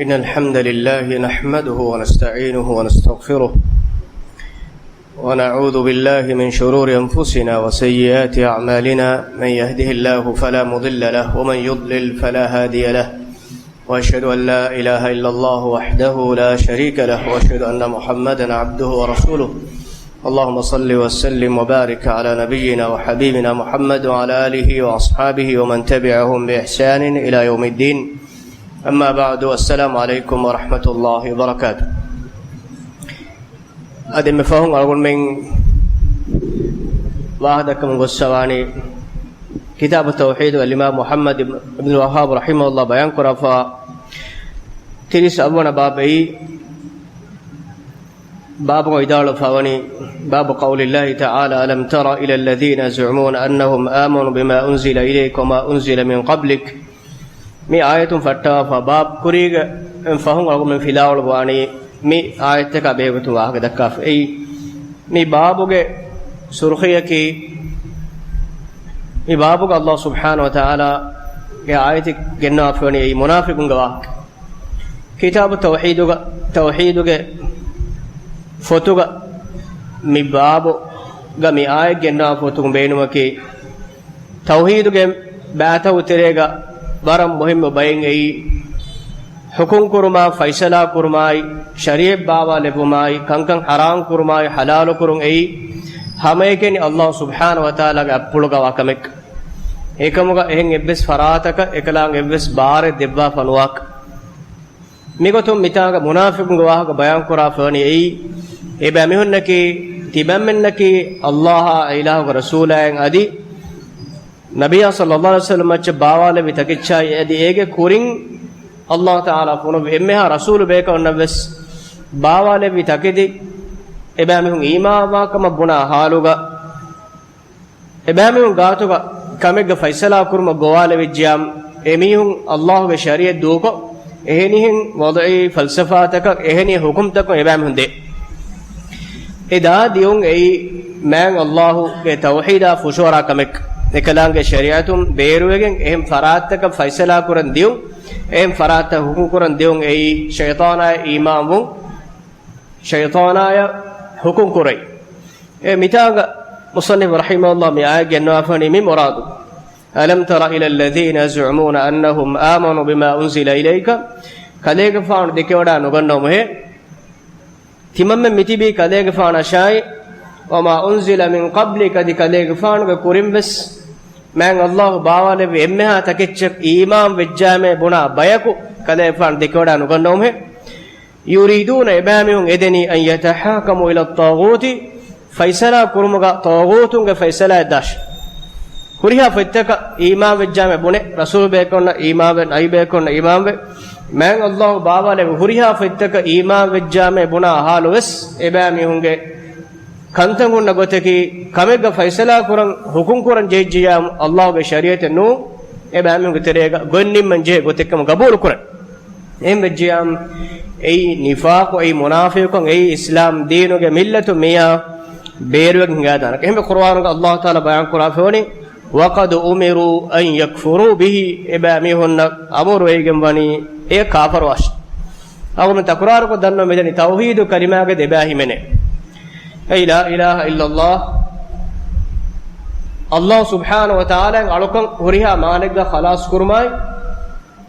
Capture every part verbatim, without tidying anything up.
إن الحمد لله نحمده ونستعينه ونستغفره، ونعوذ بالله من شرور أنفسنا وسيئات أعمالنا. من يهده الله فلا مضل له، ومن يضلل فلا هادي له. وأشهد أن لا إله إلا الله وحده لا شريك له، وأشهد أن محمدا عبده ورسوله. اللهم صل وسلم وبارك على نبينا وحبيبنا محمد وعلى آله وأصحابه ومن تبعهم بإحسان إلى يوم الدين. أما بعد، السلام عليكم ورحمة الله وبركاته. އަދި މި ފަހުން އަޅުގަނޑުމެން ވާހަކަދައްކަމުން ގޮއްސަވާނީ، ކިތާބު ތައުޙީދުގަ އިމާމް މުޙައްމަދު އިބްނު ވައްހާބު ރަޙިމަހުﷲ ބަޔާން ކުރާފަ ތިރީސް އަށްވަނަ ބާބެއް. ބާބުގަ ވިދާޅުވެފަވަނީ، باب قول الله تعالى، ألم تر إلى الذين يزعمون أنهم آمنوا بما أنزل إليك وما أنزل من قبلك. މި އާޔަތުން ފައްޓާފަ ބާބު ކުރީގެ ފަހުން އަޅުގަނޑުމެން ފިލާވަޅު ވާނީ މި އާޔަތްތަކާ ބެހޭގޮތުން ވާހަކަ ދައްކާފަ. އެއީ، މި ބާބުގެ ސުރުޚީއަކީ، މި ބާބުގަ ﷲ ސުބްޙާނަހޫ ވަތަޢާލާގެ އާޔަތެއް ގެންނަވާފަވަނީ އެއީ މުނާފިޤުންގެ ވާހަކަ. ކިތާބު ތައުޙީދުގަ، ތައުޙީދުގެ ފޮތުގަ މި ބާބުގަ މި އާޔަތް ގެންނަވާ ފޮތުގެ ބޭނުމަކީ، ތައުޙީދުގެ ބައިތައް ތެރޭގަ ވަރަށް މުހިއްމު ބައެއް އެއީ، ޙުކުމް ކުރުމާ، ފައިސަލާ ކުރުމާއި، ޝަރީޢަތް ބާވާލެއްވުމާއި، ކަންކަން ޙަރާމް ކުރުމާއި، ޙަލާލު ކުރުން އެއީ، ހަމައެކަނި ﷲ ސުބްޙާނަހޫ ވަތަޢާލާގެ އަތްޕުޅުގަވާ ކަމެއް. އެކަމުގަ އެހެން އެއްވެސް ފަރާތަކަށް އެކަލާނގެ އެއްވެސް ބާރެއް ދެއްވާފަ ނުވާކަށް. މިގޮތުން މިތާނގަ މުނާފިޤުންގެ ވާހަކަ ބަޔާން ކުރާފަވަނީ އެއީ، އެބައި މީހުންނަކީ، ތިބައިމީހުންނަކީ ﷲ އާއި އިލާހުގެ ރަސޫލާއިން އަދި ނަބިއްޔާ ޞައްލައްލާހު ޢަލައިހި ވަސައްލަމަ މައްޗަށް ބާވާލެއްވި ތަކެއްޗާއި އަދި އޭގެ ކުރިން ﷲ ތަޢާލާ ފޮނުއްވި އެންމެހާ ރަސޫލު ބޭކަލުންނަށް ވެސް ބާވާލެއްވި ތަކެތި އެބައިމީހުން އީމާންވާ ކަމަށް ބުނާ ޙާލުގަ، އެބައިމީހުން ގާތުގަ ކަމެއްގެ ފައިސަލާ ކުރުމަށް ގޮވާލެވިއްޖިޔާ، އެމީހުން ﷲގެ ޝަރީޢަތް ދޫކޮށް، އެހެނިހެން ވަޟުޢީ ފަލްސަފާތަކަށް، އެހެނިހެން ޙުކުމްތަކުން އެބައިމީހުން ދޭ. އެ ދާ ދިޔުން އެއީ މާތް ﷲގެ ތައުޙީދާ ފުށުއަރާ ކަމެއް. އެކަލާނގެ ޝަރީޢަތުން ބޭރުވެގެން އެހެން ފަރާތްތަކަށް ފައިސަލާ ކުރަން ދިޔުން، އެހެން ފަރާތްތައް ޙުކުމް ކުރަން ދިޔުން އެއީ ޝައިޠާނާއަށް އީމާންވުން، ޝައިޠާނާއަށް ޙުކުމް ކުރުން. އެ މިތާނގަ މުޞައްނިފު ރަޙިމަހުﷲ މި އާޔަތް ގެންނަވާފަވަނީ މި މުރާދު. ألم تر إلى الذين يزعمون أنهم آمنوا بما أنزل إليك. ކަލޭގެފާނު ދެކެވަޑާ ނުގަންނަވަމުހޭ، ތިމަންމެން މިތިބީ ކަލޭގެފާނަށާއި، وما أنزل من قبلك، އަދި ކަލޭގެފާނުގެ ކުރިންވެސް މާތް ﷲ ބާވާލެއްވި އެންމެހާ ތަކެއްޗަށް އީމާން ވެއްޖާމޭ ބުނާ ބަޔަކު ކަލޭގެފާނު ދެކެވަޑާ ނުގަންނަވަމުހޭ. يريدون، އެބައިމީހުން އެދެނީ، أن يتحاكموا إلى الطاغوت، ފައިސަލާ ކުރުމުގަ ޠާޣޫތުންގެ ފައިސަލާއަށް ދާށޭ. ހުރިހާ ފޮތްތަކަށް އީމާން ވެއްޖާމޭ ބުނެ، ރަސޫލު ބޭކަލުންނަށް އީމާންވެ، ނަބީ ބޭކަލުންނަށް އީމާންވެ، މާތް ﷲ ބާވާލެއްވި ހުރިހާ ފޮތްތަކަށް އީމާން ވެއްޖާމޭ ބުނާ ޙާލު ވެސް އެބައިމީހުންގެ ކަންތައް ހުންނަ ގޮތަކީ، ކަމެއްގަ ފައިސަލާ ކުރަން، ޙުކުމް ކުރަން ޖެހިއްޖިޔާ، ﷲގެ ޝަރީޢަތެއް ނޫން، އެބައިމީހުންގެ ތެރޭގަ ގޮތް ނިންމަން ޖެހޭ ގޮތެއްކަމަށް ގަބޫލު ކުރަން. އެހެން ވެއްޖިޔާ، އެއީ ނިފާޤު، އެއީ މުނާފިޤުން، އެއީ އިސްލާމް ދީނުގެ މިއްލަތުން މިއާ ބޭރުވެގެން ހިނގާދާނެ. އެހެންވެ، ޤުރުއާނުގަ ﷲ ތަޢާލާ ބަޔާން ކުރާފަވަނީ، وقد أمروا أن يكفروا به، އެބައިމީހުންނަށް އަމުރު ވެއިގެން ވަނީ އެ ކާފަރުވާށޭ. އަޅުގަނޑު ތަކުރާރުކޮށް ދަންނަވަން މިދަނީ ތައުޙީދު ކަލިމާގެ ދެބައި ހިމެނޭ. އެއީ لا إله إلا الله، ﷲ ސުބްޙާނަހޫ ވަތަޢާލާއަށް އަޅުކަން ހުރިހާ މާލެއްގަ ޚަލާޞް ކުރުމާއި،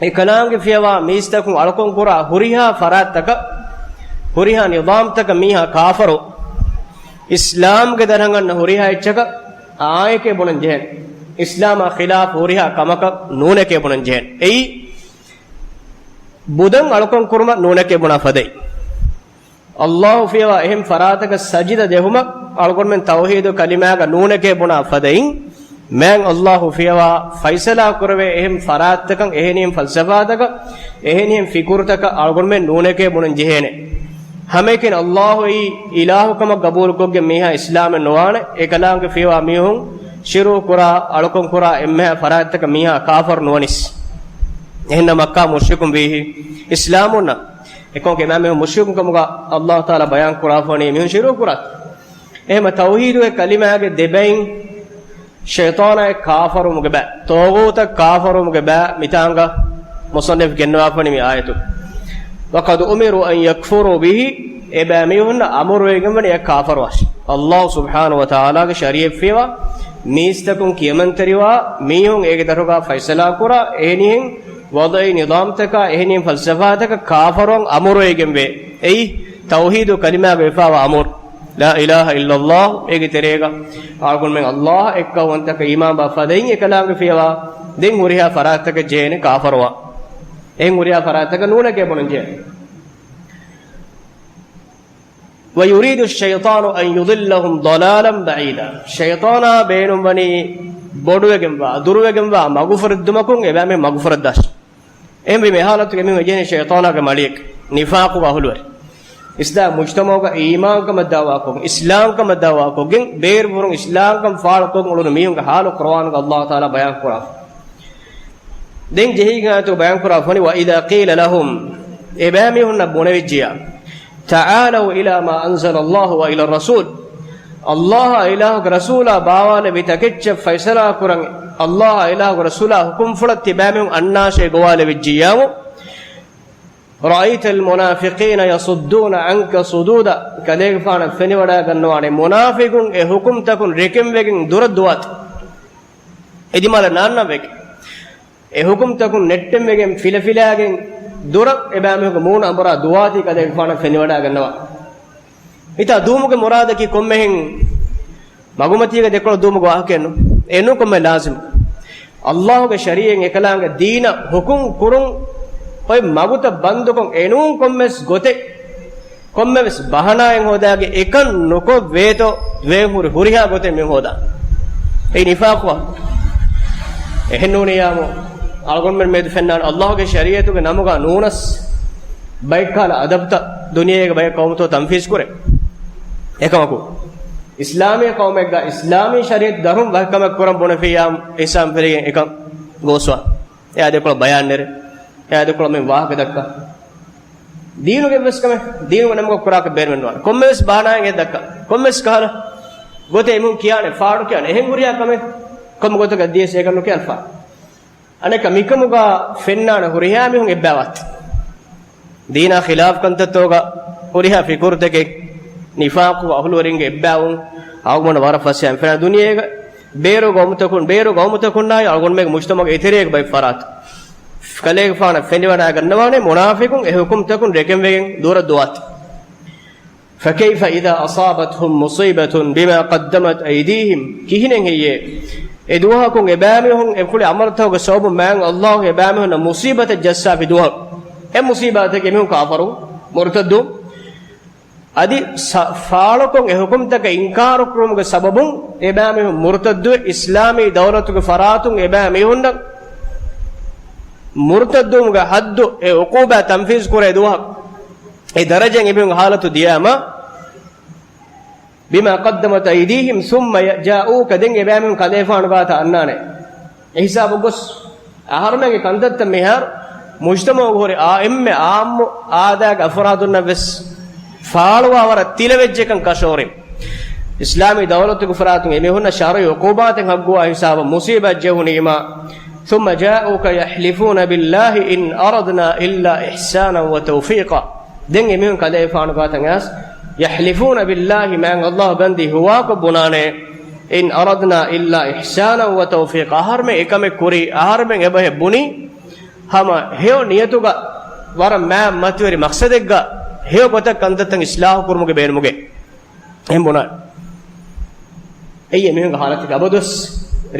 އެކަލާނގެ ފިޔަވާ މީސްތަކުން އަޅުކަން ކުރާ ހުރިހާ ފަރާތްތަކަށް، ހުރިހާ ނިޒާމްތަކަށް މީހާ ކާފަރު. އިސްލާމްގެ ދަރަނގަންނަ ހުރިހާ އެއްޗަކަށް އާއެކޭ ބުނަން ޖެހޭނެ. އިސްލާމާ ޚިލާފު ހުރިހާ ކަމަކަށް ނޫނެކޭ ބުނަން ޖެހޭނެ. އެއީ ބުދަން އަޅުކަން ކުރުމަށް ނޫނެކޭ ބުނާ ފަދައިން. ﷲ ފިޔަވާ އެހެން ފަރާތަކަށް ސަޖިދަ ޖެހުމަށް އަޅުގަނޑުމެން ތައުޙީދު ކަލިމާގަ ނޫނެކޭ ބުނާ ފަދައިން، މާތް ﷲ ފިޔަވާ ފައިސަލާ ކުރެވޭ އެހެން ފަރާތްތަކަށް، އެހެނިހެން ފަލްސަފާތަކަށް، އެހެނިހެން ފިކުރުތަކަށް އަޅުގަނޑުމެން ނޫނެކޭ ބުނަން ޖެހޭނެ. ހަމައެކަނި ﷲ އެއީ އިލާހު ކަމަށް ގަބޫލުކޮށްގެން މީހާ އިސްލާމެއް ނުވާނެ. އެކަލާނގެ ފިޔަވާ މީހުން ޝިރުކު ކުރާ، އަޅުކަން ކުރާ އެންމެހާ ފަރާތްތަކަށް މީހާ ކާފަރު ނުވަނީސް. އެހެންނަމަ މައްކާ މުޝްރިކުން ވީހި އިސްލާމުންނަށް. އެކަމަކު އެބައިމީހުން މުޝްރިކުން ކަމުގަ ﷲ ތަޢާލާ ބަޔާން ކުރާފަވަނީ މީހުން ޝިރުކު ކުރާތީ. އެހެންމަ ތައުޙީދުގެ ކަލިމާގެ ދެބައިން ޝައިޠާނާއަށް ކާފަރުވުމުގެ ބައި، ޠާޣޫތަށް ކާފަރުވުމުގެ ބައި މިތާނގަ މުޞައްނިފު ގެންނަވާފަވަނީ މި އާޔަތުން. وقد أمروا أن يكفروا به، އެބައިމީހުންނަށް އަމުރުވެގެންވަނީ އެ ކާފަރުވާށި. ﷲ ސުބްޙާނަހޫ ވަތަޢާލާގެ ޝަރީޢަތް ފިޔަވާ، މީސްތަކުން ކިޔަމަންތެރިވާ، މީހުން އޭގެ ދަށުގަ ފައިސަލާ ކުރާ، އެހެނިހެން ވަޟަޢީ ނިޒާމްތަކާ، އެހެނިހެން ފަލްސަފާތަކަށް ކާފަރުވަން އަމުރުވެގެންވޭ. އެއީ ތައުޙީދު ކަލިމާގަ ވެފައިވާ އަމުރު. لا إله إلا الله، އޭގެ ތެރޭގަ އަޅުގަނޑުމެން ﷲ އެއްކައުވަންތަކަށް އީމާންވާ ފަދައިން އެކަލާނގެ ފިޔަވާ، ދެން ހުރިހާ ފަރާތްތަކަށް ޖެހޭނެ ކާފަރުވާ. އެހެން ހުރިހާ ފަރާތްތަކަށް ނޫނެކޭ ބުނަން ޖެހޭ. ويريد الشيطان أن يضلهم ضلالا بعيدا. ޝައިޠާނާ ބޭނުންވަނީ ބޮޑުވެގެންވާ، ދުރުވެގެންވާ މަގުފުރެއްދުމަކުން އެބައިމީހުން މަގުފުރެއްދާށި. އެހެންވީމަ އެ ޙާލަތުގަ އެމީހުން އެ ޖެހެނީ ޝައިޠާނާގެ މަޅިއެއް، ނިފާޤުގެ އަހުލުވެރި. އިސްލާމް މުޖްތަމަޢުގަ އީމާންކަމަށް ދަޢުވާކޮށް، އިސްލާމްކަމަށް ދަޢުވާކޮށްގެން، ބޭރުފުރުން އިސްލާމްކަން ފާޅުކޮށް އުޅުނު މީހުންގެ ޙާލު ޤުރުއާނުގަ ﷲ ތަޢާލާ ބަޔާންކުރާ. ދެން ޖެހިގެން އާޔަތު ބަޔާންކުރާ ފަނި، وإذا قيل لهم، އެބައިމީހުންނަށް ބުނެވިއްޖިޔާ، تعالوا إلى ما أنزل الله وإلى الرسول، ﷲ އާ އިލާހުގެ ރަސޫލާ ބާވާލެވި ތަކެއްޗަށް ފައިސަލާ ކުރަން، ﷲ އާ އިލާހުގެ ރަސޫލާ ހުކުމްފުޅަށް ތިބާމީހުން އަންނާށޭ ގޮވާލެވިއްޖިއްޔާމު، رأيت المنافقين يصدون عنك صدودا، ކަލޭގެފާނަށް ފެނިވަޑައިގަންނަވާނެ މުނާފިޤުން އެ ހުކުމްތަކުން ރެކެންވެގެން ދުރަށް ދުވާތީ. އެ ދިމާލަށް ނާންނަން ވެގެން. އެ ހުކުމްތަކުން ނެއްޓެންވެގެން ފިލަފިލާގެން ދުރަށް އެބައިމީހުންގެ މޫނު އަނބުރާ ދުވާތީ ކަލޭގެފާނަށް ފެނިވަޑައިގަންނަވާ. މިތާ ދުވުމުގެ މުރާދަކީ ކޮންމެހެން މަގުމަތީގަ ދެކޮޅަށް ދުވުމުގެ ވާހަކައެއްނު. އެނޫން ކޮންމެ ލާޒިމް. ﷲގެ ޝަރީޢަތް އެކަލާނގެ ދީނަށް ޙުކުމް ކުރުން އޮތް މަގުތައް ބަންދުކޮށް އެނޫން ކޮންމެސް ގޮތެއް، ކޮންމެވެސް ބަހަނާއެއް ހޯދާގެ އެކަން ނުކޮށްވޭތޯ ވޭ ހުރި ހުރިހާ ގޮތެއް މި ހޯދާ. އެއީ ނިފާޤު. އެހެންނޫނިޔާމު އަޅުގަނޑުމެން މެދު ފެންނާނެ ﷲގެ ޝަރީޢަތުގެ ނަމުގަ ނޫނަސް ބައެއްކަހަލަ އަދަބުތައް ދުނިޔޭގެ ބައެއް ޤައުމުތޯ ތަންފީޒް ކުރޭ. އެކަމަކު، އިސްލާމީ ޤައުމެއްގަ އިސްލާމީ ޝަރީޢަތު ދަށުން ވަކި ކަމެއް ކުރަން ބުނެފިއްޔާ އިސާމް ފެލިގެން އެކަން ގޯސްވާ. އެއާ ދެކޮޅަށް ބަޔާން ނެރެ. އެއާ ދެކޮޅަށް މި ވާހަކަ ދައްކާ. ދީނުގެ އެއްވެސް ކަމެއް، ދީނުގެ ނަމުގަ ކުރާކަށް ބޭނުމެއް ނުވާނެ. ކޮންމެވެސް ބަހަނާއެއް ދައްކާ. ކޮންމެވެސް ކަހަލަ ގޮތެއް އެމީހުން ކިޔާނެ، ފާޑު ކިޔާނެ. އެހެން ހުރިހާ ކަމެއް ކޮންމެ ގޮތަކަށް ދިޔަސް އޭގަ ނުކިޔާނެ ފާޑު. އަނެއްކާ މިކަމުގަ ފެންނާނެ ހުރިހާ މީހުން އެއްބައިވާތީ. ދީނާ ޚިލާފް ކަންތައްތަކުގަ ހުރިހާ ފިކުރުތަކެއް، ނިފާޤު އަހުލުވެރިންގެ އެއްބައިވުން އަޅުގަނޑު ވަރަށް ފަސޭހައިން ފެންނާނެ. ދުނިޔޭގަ ބޭރު ގައުމުތަކުން، ބޭރު ގައުމުތަކުންނާއި އަޅުގަނޑުމެންގެ މުޖްތަމަޢުގެ އެތެރޭގަ ބައެއް ފަރާތު ކަލޭގެފާނަށް ފެނިވަޑައިގަންނަވާނެ މުނާފިޤުން އެ ޙުކުމްތަކުން ރެކެންވެގެން ދުރަށް ދުވާތީ. فكيف إذا أصابتهم مصيبة بما قدمت أيديهم، ކިހިނެއް ހެއްޔޭ؟ އެ ދުވަހަކުން އެބައިމީހުން އެކުޅި ޢަމަލުތަކުގެ ސަބަބުން މާތް ﷲ އެބައިމީހުންނަށް މުޞީބަތެއް ޖައްސާފި ދުވަހަކު، އެ މުޞީބާތަކީ އެމީހުން ކާފަރު، މުރުތައްދު. އަދި ސަ-، ފާޅުކޮށް އެ ޙުކުމްތަކަށް އިންކާރު ކުރުމުގެ ސަބަބުން އެބައިމީހުން މުރުތައްދުވެ، އިސްލާމީ ދައުލަތުގެ ފަރާތުން އެބައިމީހުންނަށް މުރުތައްދުވުމުގެ ޙައްދު، އެ ޢުޤޫބާ ތަންފީޒު ކުރޭ ދުވަހަކު، އެ ދަރަޖައިން އެމީހުންގެ ޙާލަތު ދިޔާމަ، بما قدمت أيديهم ثم جاءوك، ދެން އެބައިމީހުން ކަލޭފާނު ގާތަށް އަންނާނެ. އެ ހިސާބު ގޮސް، އަހަރުމެންގެ ކަންތައްތައް މިހާރު މުޖްތަމަޢުގަ ހުރި އާ އެންމެ އާއްމު އާދައިގެ އަފްރާދުންނަށް ވެސް ފާޅުވާ ވަރަށް ތިލަވެއްޖެކަން ކަށަވަރެއް. އިސްލާމީ ދައުލަތުގެ ފަރާތުން އެމީހުންނަށް ޝަރުޢީ ޢުޤޫބާތެއް ހައްގުވާ ހިސާބަށް މުޞީބާތް ޖެހުނީމާ، ثم جاءوك يحلفون بالله إن أردنا إلا إحسانا وتوفيقا. ދެން އެމީހުން ކަލޭފާނު ގާތަށް އައިސް، يحلفون بالله، މާތް ﷲ ގަންދީ ހުވާކޮށް ބުނާނެ، إن أردنا إلا إحسانا وتوفيقا، އަހަރުމެން އެކަމެއް ކުރީ، އަހަރުމެން އެބަހެއް ބުނީ، ހަމަ ހެޔޮ ނިޔަތުގަ ވަރަށް މާތް މަތިވެރި މަޤްޞަދެއްގަ ހެޔޮ ގޮތަށް ކަންތައްތައް އިޞްލާޙު ކުރުމުގެ ބޭނުމުގައި. އެހެން ބުނާނެ. އެއީ އެމީހުންގެ ޙާލަތަކީ އަބަދުވެސް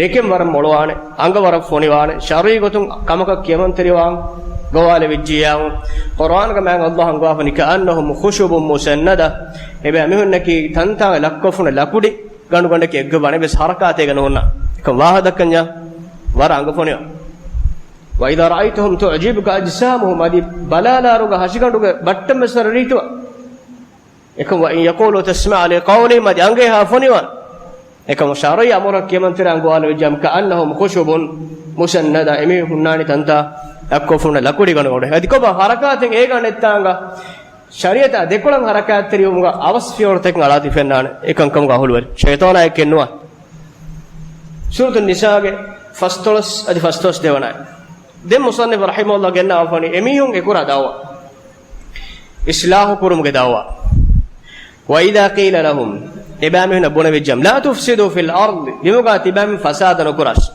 ރެކެން ވަރަށް މޮޅުވާނެ، އަނގަ ވަރަށް ފޮނިވާނެ، ޝަރުޢީ ގޮތުން ކަމަކަށް ކިޔަމަންތެރިވާން ގޮވާލެވިއްޖިއްޔާ. ޤުރުއާނުގަ މާތް ﷲ ހަންގަވާފަ، كأنهم خشب مسندة، އެބައިމީހުންނަކީ ތަންތާނގެ ލައްކޮފުން ލަކުޑި ގަނޑުގަނޑަކީ އެއްގޮތް ވާނެ އެއްވެސް ޙަރަކާތެއް ނޯންނާ. އެކަން ވާހަކަ ދައްކަންޏާ ވަރަށް އަނގަ ފޮނިވާ. وإذا رأيتهم تعجبك أجسامهم، އަދި ބަލާލާރުގަ ހަށިގަނޑުގެ ބައްޓަން ވެސް ވަރަށް ރީތިވާ. އެކަމު وإن يقولوا تسمع لقولهم، އަދި އަނގައިހާ ފޮނިވާން. އެކަމު ޝަރުޢީ އަމުރަށް ކިޔަމަންތެރިވާން ގޮވާލެވިއްޖާމު كأنهم خشب مسندة، އެމީހުން ހުންނާނީ ތަންތާ ލައްކޮފުން ލަކުޑި ގަނޑުގަނޑު. އަދި ކޮބާ ޙަރަކާތެއް އޭގަ ނެތްތާނގަ؟ ޝަރީޢަތާ ދެކޮޅަށް ޙަރަކާތްތެރިވުމުގަ އަވަސް ފިޔަވަޅުތަކެއް އަޅާތީ ފެންނާނެ އެކަންކަމުގެ އަހުލުވެރި. ޝައިޠާނާއެކެއް ނުވާ. ސޫރަތުއް ނިސާގެ ފަސްދޮޅަސް އަދި ފަސްދޮޅަސް ދެވަނަ އާޔަތް. ދެން މުޞައްނިފު ރަޙިމަހުﷲ ގެންނަވާފަނީ އެމީހުން އެކުރާ ދަޢުވާ. އިޞްލާޙު ކުރުމުގެ ދަޢުވާ. وإذا قيل لهم، އެބައިމީހުންނަށް ބުނެވިއްޖާމަ، لا تفسدوا في الأرض، ބިމުގާ ތިބާމީހުން ފަސާދަ ނުކުރާށި.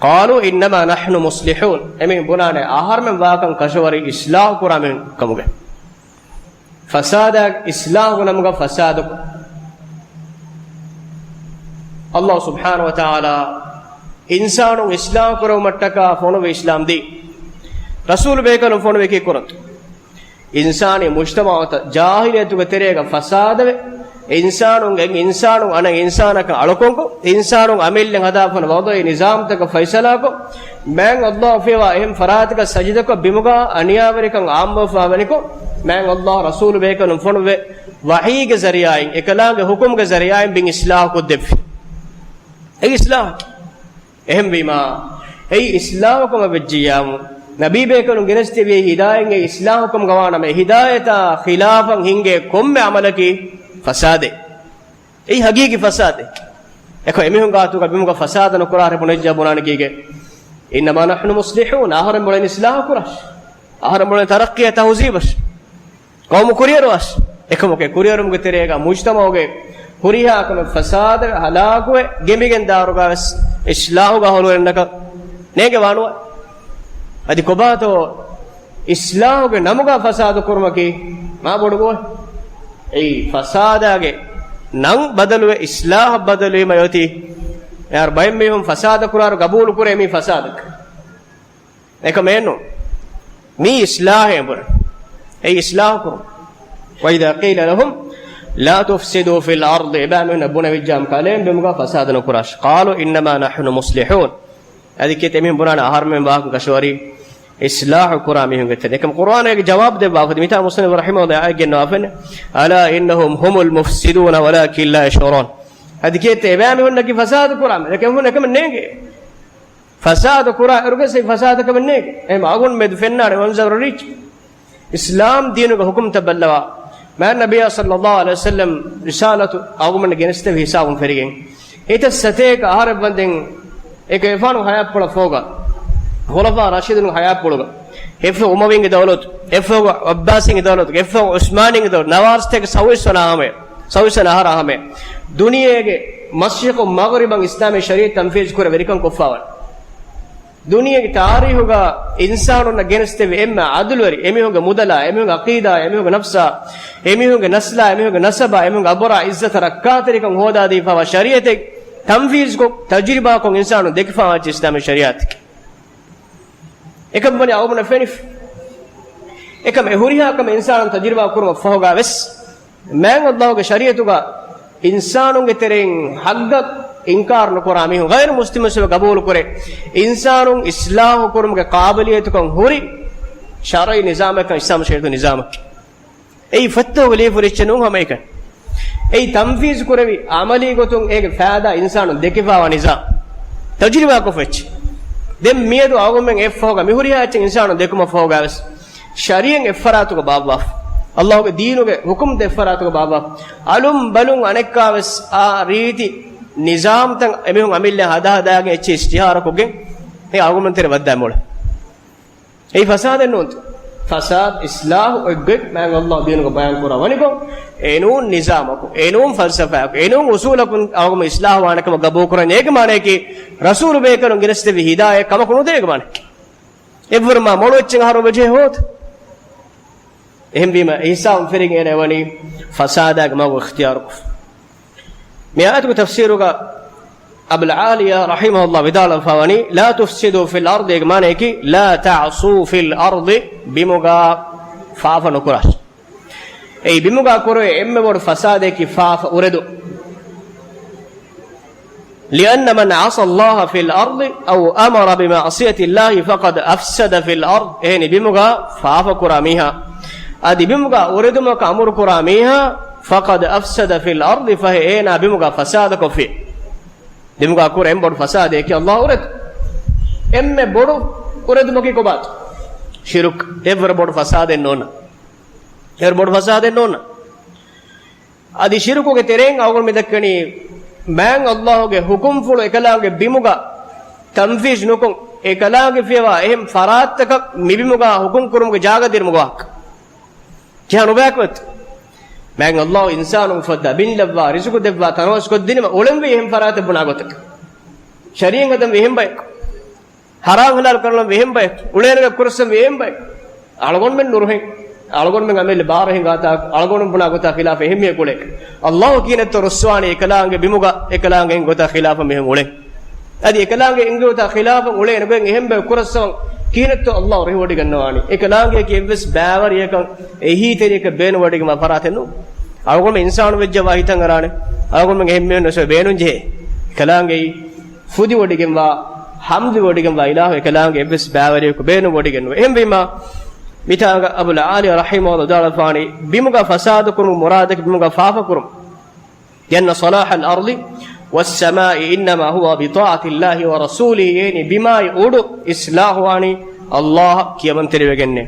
قالوا إنما نحن مصلحون، އެމީހުން ބުނާނެ އަހަރުމެން ވާކަން ކަށަވަރީ އިޞްލާޙު ކުރާ މީހުން ކަމުގައި. ފަސާދަ، އިޞްލާޙުގެ ނަމުގަ ފަސާދަކޮށް. އައްލާހު ސުބްޙާނަހު ވަތަޢާލާ އިންސާނުން އިޞްލާޙު ކުރެވުމަށްޓަކާ ފޮނުވި އިސްލާމް ދީން. ރަސޫލު ބޭކަލުން ފޮނުވި ކީކުރަން. އިންސާނީ މުޖްތަމަޢުތައް ޖާހިލިއްޔަތުގެ ތެރޭގަ ފަސާދަވެ، އިންސާނުން އެ އިންސާނުން އަނެއް އިންސާނަކަށް އަޅުކަންކޮށް، އިންސާނުން އަމިއްލައަށް ހަދާފަން ވަޟުޢީ ނިޒާމްތަކަށް ފައިސަލާކޮށް، މާތް އައްލާހު ފިޔަވާ އެހެން ފަރާތަކަށް ސަޖިދަކޮށް، ބިމުގަ އަނިޔާވެރިކަން ޢާއްމުވެފަ ވަނިކޮށް، މާތް އައްލާހު ރަސޫލު ބޭކަލުން ފޮނުވެ، ވަޙީގެ ޒަރީޢާއިން، އެކަލާނގެ ޙުކުމްގެ ޒަރީޢާއިން ބިން އިޞްލާޙު ކޮށްދެއްވި. އެއީ އިޞްލާޙަކީ. އެހެންވީމާ، އެއީ އިޞްލާޙުކަމަށް ވެއްޖިއްޔާމު، ނަބީ ބޭކަލުން ގެނެސްދެއްވި ހިދާޔަތް އެއީ އިޞްލާޙުކަމުގަ ވާނަމަ، އެ ހިދާޔަތާ ޚިލާފަށް ހިންގޭ ކޮންމެ ޢަމަލަކީ ފަސާދެއް. އެއީ ހަގީގީ ފަސާދެއް. އެކަމް އެމީހުން ގާތުގަ ބިމުގަ ފަސާދަ ނުކުރާށޭ ބުނެވިއްޖާ ބުނާނެ ކީކޭ؟ إنما نحن مصلحون، އަހަރެން ބޮޅެން އިޞްލާޙު ކުރާށޭ. އަހަރެން ބޮޅެން ތަރައްޤީއާ ތަހުޒީބަށޭ. ޤައުމު ކުރިއެރުވާށޭ. އެކަމަކު ކުރިއެރުމުގެ ތެރޭގަ މުޖްތަމަޢުގެ ހުރިހާ ކަމެއް ފަސާދަވެ ހަލާކުވެ ގެނބިގެން ދާއިރުގަވެސް އިޞްލާޙުގަ އަހުލުވެރިންނަކަށް ނޭނގެވާނުވާ. އަދި ކޮބާތޯ އިޞްލާޙުގެ ނަމުގަ ފަސާދަ ކުރުމަކީ މާ ބޮޑު ގޮވާ. އެއީ ފަސާދާގެ ނަން ބަދަލުވެ އިޞްލާޙަށް ބަދަލުވީމަ އޮތީ. އޭރު ބައެއް މީހުން ފަސާދަ ކުރާއިރު ގަބޫލު ކުރޭ މީ ފަސާދަކަށް. އެކަމެއް ނޫން. މީ އިޞްލާޙޭ ބުނަން. އެއީ އިޞްލާޙު ކުރުން. وإذا قيل لهم لا تفسدوا في الأرض، އެބައިމީހުންނަށް ބުނެވިއްޖާމަ ކަލޭމެން ބިމުގަ ފަސާދަ ނުކުރާށޭ. قالوا إنما نحن مصلحون. އަދި ކިޔޭތަ އެމީހުން ބުނާނެ އަހަރުމެން ވާކަން ކަށަވަރީ އިޞްލާޙު ކުރާ މީހުންގެ ތެރެއިން. އެކަމް ޤުރްއާނުގެ ޖަވާބު ދެއްވާފަދަ މިތާ މުޞައްނިފު ރަޙިމަހުﷲ އާޔަތް ގެންނަވާފައިން، ألا إنهم هم المفسدون ولكن لا يشعرون. އަދި ކިޔޭތަ އެބައިމީހުންނަކީ ފަސާދަ ކުރާ މީހުން. އެކަމް އެކަމެއް ނޭނގޭ. ފަސާދަ ކުރާ އިރުގެ ސައި ފަސާދަ ކަމެއް ނޭނގެ. އެހެން އަޅުގަނޑު މެދު ފެންނާނެ މަންޒަރު ރީޗް. އިސްލާމް ދީނުގެ ހުކުމްތައް ބައްލަވާ. މާތް ނަބިއްޔާ ޞައްލައްލާހު ޢަލައިހި ވަސައްލަމް ރިސާލަތު އަޅުގަނޑު ގެނެސްދެއްވި ހިސާބުން ފެރިގެން. އެތައް ސަތޭކަ އަހަރެއް ވަންދެން އެކަ އެފާނު ހަޔާތްޕުޅަށް ފޯގާ. ޚުލަފާ ރަޝިދުން ހަޔާތްޕުޅުގަ. އެއްފަހު އުމަވީންގެ ދައުލަތު، އެއްފަހު ޢައްބާސީންގެ ދައުލަތު، އެއްފަހު ޢުސްމާނީންގެ ދައުލަތު، ނަވާރަސްތޭކަ ސައުވީސް ވަނަ އަހަރު ހަމަޔަށް. ސައުވީސް ވަނަ އަހަރު ހަމަޔަށް. ދުނިޔޭގެ މަޝްރިޤު މަޣްރިބަށް އިސްލާމީ ޝަރީޢަތް ތަންފީޒު ކުރެ ވެރިކަން ކޮށްފާވަނީ. ދުނިޔޭގެ ތާރީޚުގަ އިންސާނުންނަށް ގެނެސްދެއްވި އެންމެ ޢަދުލުވެރި، އެމީހުންގެ މުދަލާ، އެމީހުންގެ ޢަޤީދާ، އެމީހުންގެ ނަފްސާ، އެމީހުންގެ ނަސްލާ، އެމީހުންގެ ނަސަބާ، އެމީހުންގެ އަބުރާ، ޢިއްޒަތަށް ރައްކާތެރިކަން ހޯދާދީފާވާ ޝަރީޢަތެއް ތަންފީޒުކޮށް، ތަޖުރިބާކޮށް އިންސާނުން ދެކިފާވާ އިސްލާމީ ޝަރީޢަތެކޭ. އެކަން ވަނީ އަޅުގަނޑަށް ފެނިފަ. އެކަމް އެ ހުރިހާ ކަމެއް އިންސާނުން ތަޖުރިބާ ކުރުމަށް ފަހުގަވެސް، މާތް ﷲ ގެ ޝަރީޢަތުގަ އިންސާނުންގެ ތެރެއިން ޙައްޤަށް އިންކާރު ނުކުރާ މީހުން، ޣައިރު މުސްލިމުން ވެސް ގަބޫލު ކުރޭ، އިންސާނުން އިޞްލާޙު ކުރުމުގެ ޤާބިލިއްޔަތުކަން ހުރި ޝަރުޢީ ނިޒާމެއްކަން އިސްލާމް ޝަރީޢަތު ނިޒާމަކީ. އެއީ ފޮތްތަކުގަ ލިޔެފަ ހުރި އެއްޗެއް ނޫން ހަމައެކަނި. އެއީ ތަންފީޒު ކުރެވި، ޢަމަލީ ގޮތުން އޭގެ ފައިދާ އިންސާނުން ދެކިފާވާ ނިޒާމް. ތަޖުރިބާކޮށްފަ އެއްޗެއް. ދެން މިއަދު އަޅުގަނޑުމެން އެއްފަހުގަ މި ހުރިހާ އެއްޗެއް އިންސާނުން ދެކުމަށް ފަހުގަވެސް، ޝަރީޢަތް އެއްފަރާތުގަ ބާއްވާފަ. ﷲ ގެ ދީނުގެ ޙުކުމްތައް އެއްފަރާތުގަ ބާއްވާފަ. އަލުން ބަލުން އަނެއްކާވެސް އާ ރީތި ނިޒާމްތައް އެމީހުން އަމިއްލައަށް ހަދާ ހަދާގެން އެއްޗެއް އިޝްތިހާރުކޮށްގެން އެ އަޅުގަނޑުމެން ތެރެ ވައްދާ މޮޅަށް. އެއީ ފަސާދެއް ނޫންތަ؟ ފަސާދަ އިޞްލާޙު އޮތްގޮތް މާތް ﷲ ދީނުގަ ބަޔާން ކުރައްވަނިކޮށް، އެނޫން ނިޒާމަކު، އެނޫން ފަލްސަފާއަކު، އެނޫން އުޞޫލަކުން އަޅުގަނޑު އިޞްލާޙު ވާނެ ކަމަށް ގަބޫލު ކުރަން. އޭގެ މާނައަކީ ރަސޫލު ބޭކަލުން ގެނެސްދެއްވި ހިދާޔަތް ކަމަކު ނުދޭ އޭގެ މާނައަކީ. އެއްވަރު މާ މޮޅު އެއްޗެއް އަހަރު ވެޖެހޭ ހޯދަ. އެހެންވީމަ އެ ހިސާބުން ފެރިގެން އޭނަ ވަނީ ފަސާދާގެ މަގު އިޚްތިޔާރުކޮށްފަ. މި އާޔަތުގެ ތަފްސީރުގަ އަބުލް ޢާލިޔާ ރަޙިމަހުﷲ ވިދާޅުވެފަ ވަނީ، لا تفسدوا في الأرض، އޭގެ މާނައަކީ، لا تعصوا في الأرض، ބިމުގަ ފާފަ ނުކުރާށި. އެއީ ބިމުގަ ކުރެވޭ އެންމެ ބޮޑު ފަސާދައަކީ ފާފަ އުރެދުން. لأن من عصى الله في الأرض أو أمر بمعصية الله فقد أفسد في الأرض. އެހެނީ ބިމުގަ ފާފަ ކުރާ މީހާ، އަދި ބިމުގަ އުރެދުމަކަށް އަމުރު ކުރާ މީހާ، فقد أفسد في الأرض، ފަހެ އޭނާ ބިމުގަ ފަސާދަކޮށްފި. ބިމުގަ ކުރެ އެންމެ ބޮޑު ފަސާދައަކީ ﷲ އުރެދުން. އެންމެ ބޮޑު އުރެދުމަކީ ކޮބާތޯ؟ ޝިރުކް. އެއްވަރު ބޮޑު ފަސާދެއް ނޯންނާ. އެވަރު ބޮޑު ފަސާދެއް ނޯންނާ. އަދި ޝިރުކުގެ ތެރެއިން އަޅުގަނޑު މިދައްކަނީ، މާތް ﷲ ގެ ޙުކުމްފުޅު އެކަލާނގެ ބިމުގަ ތަންފީޒު ނުކޮށް، އެކަލާނގެ ފިޔަވާ އެހެން ފަރާތްތަކަށް މިބިމުގަ ޙުކުމް ކުރުމުގެ ޖާގަ ދިރުމުގެ ވާހަކަ. އެހާ ނުބަޔަކު އެއް. މާތް ﷲ އިންސާނުން އުފައްދާ، ބިން ލައްވާ، ރިޒުގު ދެއްވާ، ތަނަވަސް ކޮށްދިނުމަށް އުޅެންވީ އެހެން ފަރާތެއް ބުނާ ގޮތަކަށް. ޝަރީޢަތް ހަދަންވީ އެހެން ބަޔަކު. ޙަރާމް ޙަލާލް ކަނުންވީ އެހެން ބަޔަކު. އުޅޭނެ ކުރަސްވީ އެހެން ބަޔަކު. އަޅުގަނޑުމެން ނުރުހެން. އަޅުގަނޑުމެން އަމިއްލަ ބާރަށް ހިނގާތާ، އަޅުގަނޑު ބުނާ ގޮތާ ޚިލާފަށް އެހެން މީހަކު އުޅޭ. ﷲ ކިހިނެއްތޯ ރުއްސުވާނީ އެކަލާނގެ ބިމުގަ، އެކަލާނގެ އިން ގޮތާ ޚިލާފަށް މީހުން އުޅެން. އަދި އެކަލާނގެ އިން ގޮތާ ޚިލާފަށް އުޅޭ ނުގޮތް އެހެން ބަޔަކު ކުރައްސަވަން ކިހިނެއްތޯ ﷲ ރިހިވޮޑިގަންނަވާނީ. އެކަލާނގެއަކީ އެއްވެސް ބާވަރިއަކަށް އެހީތެރިއަކަށް ބޭނުންވޮޑިގެންވާ ފަރާތެއް ނޫން. އަޅުގަނޑު އިންސާނު ވެއްޖެއްޔާ ވާ ހިތަށް އަރާނެ. އަޅުގަނޑުމެން އެހެން މީހުން ވެސް ބޭނުން ޖެހޭ. އެކަލާނގެ ފުދިވޮޑިގެންވާ، ހަމްދުވޮޑިގެންވާ އިލާހު އެކަލާނގެ އެއްވެސް ބާވަރިއަކު ބޭނުންވޮޑިގެންނުވޭ. އެހެންވީމާ، މިތާގަ އަބުލް އަޢާލީ ރަޙިމަހުﷲ ވިދާޅުވާނީ، ބިމުގަ ފަސާދަކުރުމުގެ މުރާދަކީ ބިމުގަ ފާފަކުރުން. لأن صلاح الأرض والسماء إنما هو بطاعة الله ورسوله، އޭނި ބިމާއި އުޑު އިޞްލާޙުވާނީ ﷲ އަށް ކިޔަމަންތެރިވެގެންނޭ.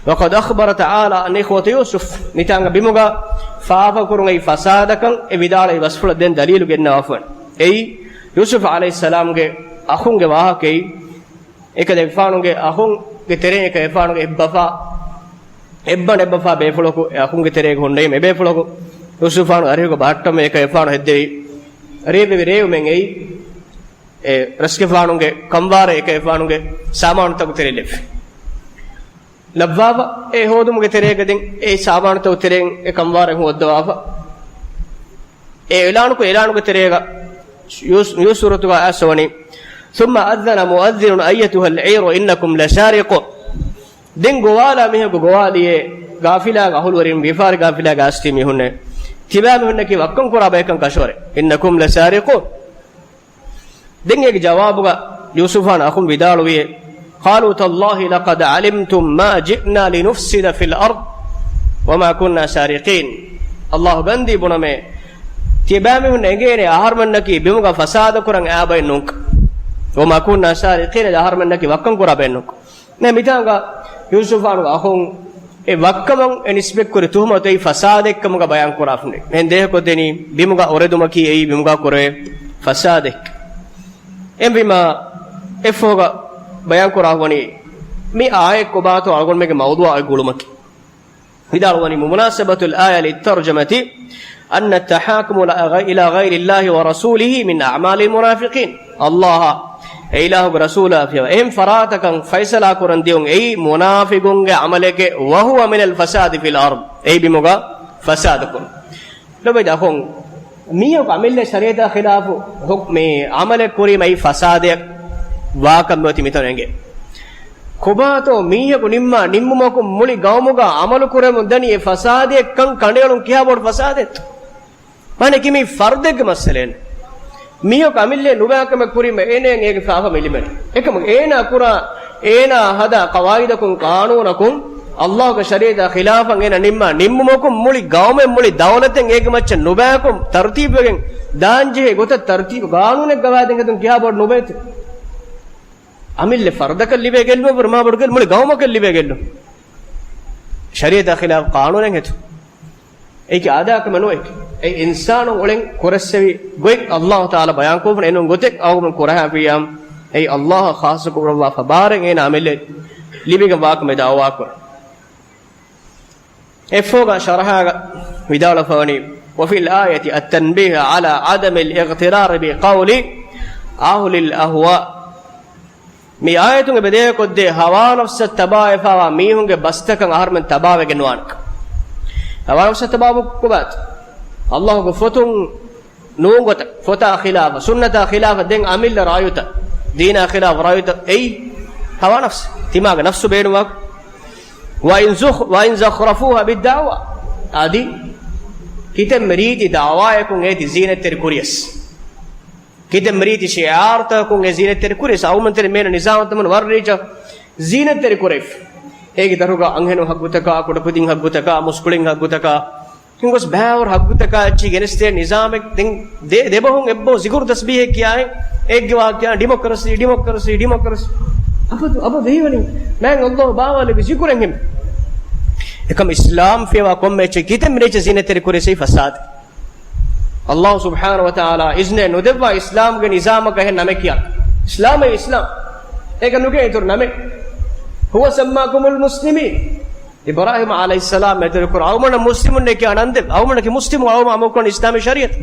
وقد أخبر تعالى عن إخوة يوسف، މިތާނގަ ބިމުގަ ފާފަކުރުން އެއީ ފަސާދަކަން އެ ވިދާޅުވި ވަސްފުޅަށް ދެން ދަލީލު ގެންނަވާފަ. އެއީ ޔޫސުފް ޢަލައިހިއްސަލާމްގެ އަޚުންގެ ވާހަކައެއް. އެކަލޭގެފާނުގެ އަޚުންގެ ތެރެއިން އެކަލޭގެފާނުގެ އެއްބަފާ، އެއްބަނޑު އެއްބަފާ ބޭފުޅަކު އެ އަޚުންގެ ތެރޭގަ ހުންނެވީމަ، އެބޭފުޅަކު ޔޫސުފާނު އަރިހުގަ ބަހައްޓަމުން އެކަލޭގެފާނު ހެއްދެވި ރޭވެވި ރޭވުމެއް އެއީ، އެ ރަސްގެފާނުގެ ކަންވާރަށް އެކަލޭގެފާނުގެ ސާމާނުތަކުގެ ތެރެއިން ލެއްވި. ލައްވާފަ އެ ހޯދުމުގެ ތެރޭގަ ދެން އެ ސާމާނުތަކުގެ ތެރެއިން އެ ކަންވާރަށް ހޯއްދަވާފަ. އެ އިޢުލާނުކޮށް، އިޢުލާނުގެ ތެރޭގަ ޔޫސް-، ޔޫސް ސޫރަތުގަ އައިސް ވަނީ، ثم أذن مؤذن أيتها العير إنكم لسارقون. ދެން ގޮވާލާ މީހަކު ގޮވާލިއޭ، ގާފިލާގެ އަހުލުވެރިން، ވިޔަފާރި ގާފިލާގެ އާސްތީ މީހުންނޭ. ތިބާމީހުންނަކީ ވައްކަން ކުރާ ބަޔަކަށް ކަށަވަރޭ. إنكم لسارقون. ދެން އޭގެ ޖަވާބުގަ ޔޫސުފާން އަޚުން ވިދާޅުވިއޭ، قالوا تالله لقد علمتم ما جئنا لنفسد في الأرض وما كنا سارقين. ﷲ ގަންދީ ބުނަމޭ، ތިޔަބައިމީހުން އެނގޭނެ އަހަރުމެންނަކީ ބިމުގަ ފަސާދަކުރަން އާބައެއް ނޫންކަން. وما كنا سارقين، އަހަރުމެންނަކީ ވައްކަން ކުރާ ބައެއް ނޫންކަން. ނޭ، މިތާނގަ ޔޫސުފާނުގެ އަޚުން އެ ވައްކަމަށް އެ ނިސްބަތްކުރި ތުހުމަތު އެއީ ފަސާދައެއްކަމުގަ ބަޔާންކުރާފަ. އެހެން ދޭހަކޮށްދެނީ ބިމުގަ އޮރެދުމަކީ އެއީ ބިމުގަ ކުރެވޭ ފަސާދައެއް. އެހެންވީމާ، އެއަށްފަހުގަ ބަޔާންކުރާ ވަނީ މި އާޔަތް ކޮބާތޯ އަޅުގަނޑުމެންގެ މައުޟޫޢާ ގުޅުމަކީ. ވިދާޅުވަނީ، مناسبة الآية للترجمة أن التحاكم إلى غير الله ورسوله من أعمال المنافقين. ﷲ އާ އެ އިލާހުގެ ރަސޫލާ ފިޔަވާ އެހެން ފަރާތަކަށް ފައިސަލާ ކުރަން ދިޔުން އެއީ މުނާފިގުންގެ ޢަމަލެކޭ، وهو من الفساد في الأرض، އެއީ ބިމުގަ ފަސާދަކުރުން. ލޮބެތި އަޚުން، މީހަކު އަމިއްލަ ޝަރީޢަތާ ޚިލާފު ހުކް-، މި ޢަމަލެއް ކުރީމަ އެއީ ފަސާދައަށް ވާކަން މިއޮތީ މިތަނު އެނގޭ. ކޮބާތޯ މީހަކު ނިންމާ ނިންމުމަކުން މުޅި ގައުމުގަ ޢަމަލު ކުރެމުން ދަނީ އެ ފަސާދައަށްކަން ކަނޑައެޅުން ކިހާ ބޮޑު ފަސާދައެއްތޯ؟ މާނައަކީ މީ ފަރުދެއްގެ މައްސަލައެއް. މީހަކު އަމިއްލައަށް ނުބައިކަމެއް ކުރީމަ އޭނައަށް އޭގެ ފާފަ މި ލިބެނީ. އެކަމަކު އޭނާ ކުރާ، އޭނާ ހަދާ ޤަވާޢިދަކުން ޤާނޫނަކުން، ﷲގެ ޝަރީޢަތާ ޚިލާފަށް އޭނަ ނިންމާ ނިންމުމަކުން މުޅި ގައުމެއް މުޅި ދައުލަތެއް އޭގެ މައްޗަށް ނުބައިކޮށް ތަރުތީބުވެގެން ދާންޖެހޭ ގޮތަށް ތަރުތީބު ޤާނޫނެއް ގަވާއިދެއް ހެދުން ކިހާ ބޮޑު ނުބައިތޯ؟ އަމިއްލަ ފަރުދަކަށް ލިބޭ ގެއްލުމަށްވުރެ މާ ބޮޑު ގެއްލު، މުޅި ގައުމަކަށް ލިބޭ ގެއްލު. ޝަރީޢަތާ ޚިލާފު ޤާނޫނެއް ހެދުން. އެއީކީ އާދައިގެ ކަމެއް ނޫން. އެއީ އިންސާނުން އުޅެން ކުރައްސެވި ގޮތް ﷲ ތަޢާލާ ބަޔާންކޮށްފަ އެނޫން ގޮތެއް އަޅުގަނޑު ކުރަހާފިއްޔާ، އެއީ ﷲ އަށް ޚާއްޞަކުރައްވާފަ ބާރެއް އޭނާ އަމިއްލަ ލިބިގެން ވާކަމެއް ދަޢުވާކުރަން. އެއަށްފަހުގަ ޝަރަޙާގަ ވިދާޅުވެފަ ވަނީ، وفي الآية التنبيه على عدم الاغترار بقول أهل الأهواء. މި އާޔަތުން އެބަ ދޭހަކޮށްދޭ ހަވާ ނަފްސަށް ތަބާވެފަވާ މީހުންގެ ބަސްތަކަށް އަހަރުމެން ތަބާވެގެން ނުވާނެކަން. ހަވާ ނަފްސަށް ތަބާވުން ކޮބާތޯ؟ ﷲގެ ފޮތުން ނޫން ގޮތަށް، ފޮތާ ޚިލާފަށް، ސުންނަތާ ޚިލާފަށް ދެން އަމިއްލަ ރާޔުތައް، ދީނާ ޚިލާފަށް ރާޔުތައް އެއީ ހަވާ ނަފްސު. ތިމާގެ ނަފްސު ބޭނުންވާ. وإن زخ-، وإن زخرفوها بالدعوى. އަދި ކިތަންމެ ރީތި ދަޢުވާއަކުން އޭތި ޒީނަތްތެރި ކުރިޔަސް. ކިތަންމެ ރީތި ޝިޢާރުތަކުން އެ ޒީނަތްތެރި ކުރިޔަސް. އައުމަންތެރި މޭނަ ނިޒާމުތަމަން ވަރަށް ރީއްޗަށް ޒީނަތްތެރި ކުރެވިފަ. އޭގެ ދަށުގަ އަންހެނުން ހައްގުތަކާ، ކުޑަކުދިން ހައްގުތަކާ، މުސްކުޅިން ހައްގުތަކާ، އިނގޮސް ބައިވަރު ހައްގުތަކާ އެއްޗިހި ގެނެސްދޭ ނިޒާމެއް ދެން ދެ-، ދެބަހުން އެއްބަހު ޒިކުރު ތަސްބީހެއް ކިޔާއި އެއްގެ ވާހަކަ ކިޔާ ޑިމޮކްރަސީ، ޑިމޮކްރަސީ، ޑިމޮކްރަސީ. އަބަދު، އަބަދު ހީވަނީ މާތް ﷲ ބާވާލެއްވި ޒިކުރެއް ހިމެނޭ. އެކަމް އިސްލާމް ފިޔަވާ ކޮންމެ އެއްޗެއް ކިތަންމެ ރީތި ޒީނަތްތެރި ކުރިޔަސް އެއީ ފަސާދަ. ﷲ ސުބްޙާނަހޫ ވަތަޢާލާ އިޒްނެއް ނުދެއްވާ އިސްލާމްގެ ނިޒާމަކަށް އެހެން ނަމެއް ކިޔާ. އިސްލާމް އެއީ އިސްލާމް. އޭގަ ނުގެ އިތުރު ނަމެއް. هو سماكم المسلمين. އިބްރާހީމް ޢަލައިހިއްސަލާމް އެތެރެކުރ އަޅުގަނޑަށް މުސްލިމުންނޭ ކިޔާ ނަންދެ، އަޅުގަނޑަކީ މުސްލިމު، އަޅުގަނޑު އަމަލުކުރަން އިސްލާމީ ޝަރީޢަތް.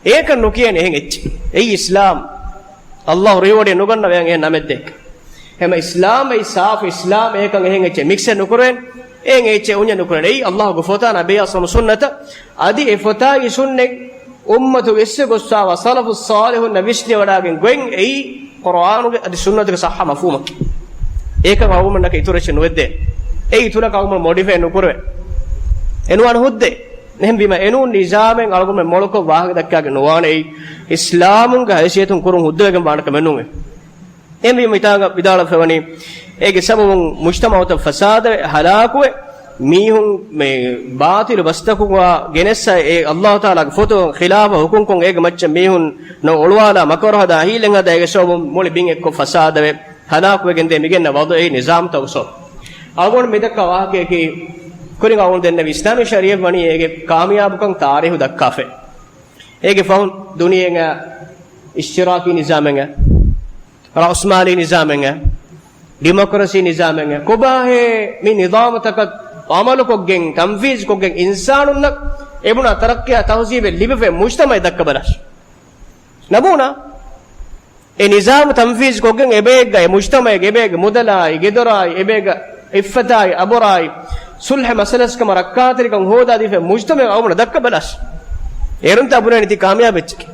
އޭކަން ނުކިޔޭނެ އެހެން އެއްޗެއް. އެއީ އިސްލާމް. އައްލާހު ރިވޯޑެއް ނުގަންނަ ވެޔަން އެހެން ނަމެއް ދޭ. ހަމަ އިސްލާމް އެއީ ސާފު އިސްލާމް، އޭކަން އެހެން އެއްޗެއް މިކްސެއް ނުކުރޭނެ. އެހެން އެއްޗެއް އުންޏެއް ނުކުރޭނެ. އެއީ އައްލާހުގެ ފޮތާ ނަބިއްޔާ ސަމު ސުންނަތަށް އަދި އެ ފޮތާއި ސުންނަތް އުއްމަތު ވެއްސެ ގޮއްސާވާ ސަލަފު ޞާލިޙުންނަށް ވިސްނިވަޑާގެން ގޮތް އެއީ ޤުރުއާނުގެ އަދި ސުންނަތުގެ ޞައްޙަ މަފްހޫމަކީ. އޭކަން އަޅުގަނޑަކަށް އިތުރު އެއްޗެއް ނުވެއްދޭ. އެއީ އިތުރަކަށް އަޅުގަނޑު މޮޑިފައި ނުކުރެވޭ. އެނުވާނެ ހުއްދައެއް. އެހެންވީމަ އެނޫން ނިޒާމެއް އަޅުގަނޑުމެން މޮޅުކޮށް ވާހަކަ ދައްކާގެން ނުވާނެ. އެއީ އިސްލާމުންގެ ހައިސިއްޔަތުން ކުރުން ހުއްދަވެގެން ވާނެ ކަމެއް ނޫން. އެހެންވީމަ މިތާނގަ ވިދާޅުވެފައިވަނީ އޭގެ ސަބަބުން މުޖްތަމަޢުތައް ފަސާދަވެ ހަލާކުވެ މީހުން މި ބާޠިލު ބަސްތަކުގަ ގެނެއްސަ އެ އައްލާހު ތަޢާލާގެ ފޮތު ޚިލާފަށް ހުކުމްކޮށް އޭގެ މައްޗަށް މީހުން ނޯ އޮޅުވާލާ މަކަރު ހަދާ ހީލަން ހަދާ އޭގެ ސަބަބުން މުޅި ބިން އެއްކޮށް ފަސާދަވެ ހަލާކުވެގެން ދޭ މިގެންނަ ވަޟުޢީ ނިޒާމްތައް ސޯ. އަޅުގަނޑު މިދައްކާ ވާހަކަޔަކީ ކުރިން އަޅުގަނޑު ދެންނެވި އިސްލާމީ ޝަރީޢަތް ވަނީ އޭގެ ކާމިޔާބުކަން ތާރީހު ދައްކާފަ. އޭގެ ފަހުން ދުނިޔޭގަ އިޝްތިރާކީ ނިޒާމެއް، ރައުސްމާލީ ނިޒާމެއް، ޑިމޮކްރަސީ ނިޒާމެއް، ކޮބާހޭ މި ނިޒާމުތަކަށް އަމަލުކޮށްގެން، ތަންފީޒުކޮށްގެން އިންސާނުންނަށް އެބުނާ ތަރައްޤީއާ ތަހުޒީބެއް ލިބިފައި މުޖްތަމަޢެއް ދައްކަބަލާށި. ނަމޫނާ، އެ ނިޒާމު ތަންފީޒުކޮށްގެން އެބައެއްގަ އެ މުޖްތަމަޢެއްގެ އެބައެއްގެ މުދަލާއި، ގެދޮރާއި، އެބައެއްގެ އިއްފަތާއި، އަބުރާއި، ޞުލްޙަ މަސަލަސްކަމަށް ރައްކާތެރިކަން ހޯދާދީފައި މުޖްތަމަޢެއް އަޅުގަނޑު ދައްކަބަލާށި. އޭރުންތާ ބުނޭނީ ތީ ކާމިޔާބެއްޗެކޭ.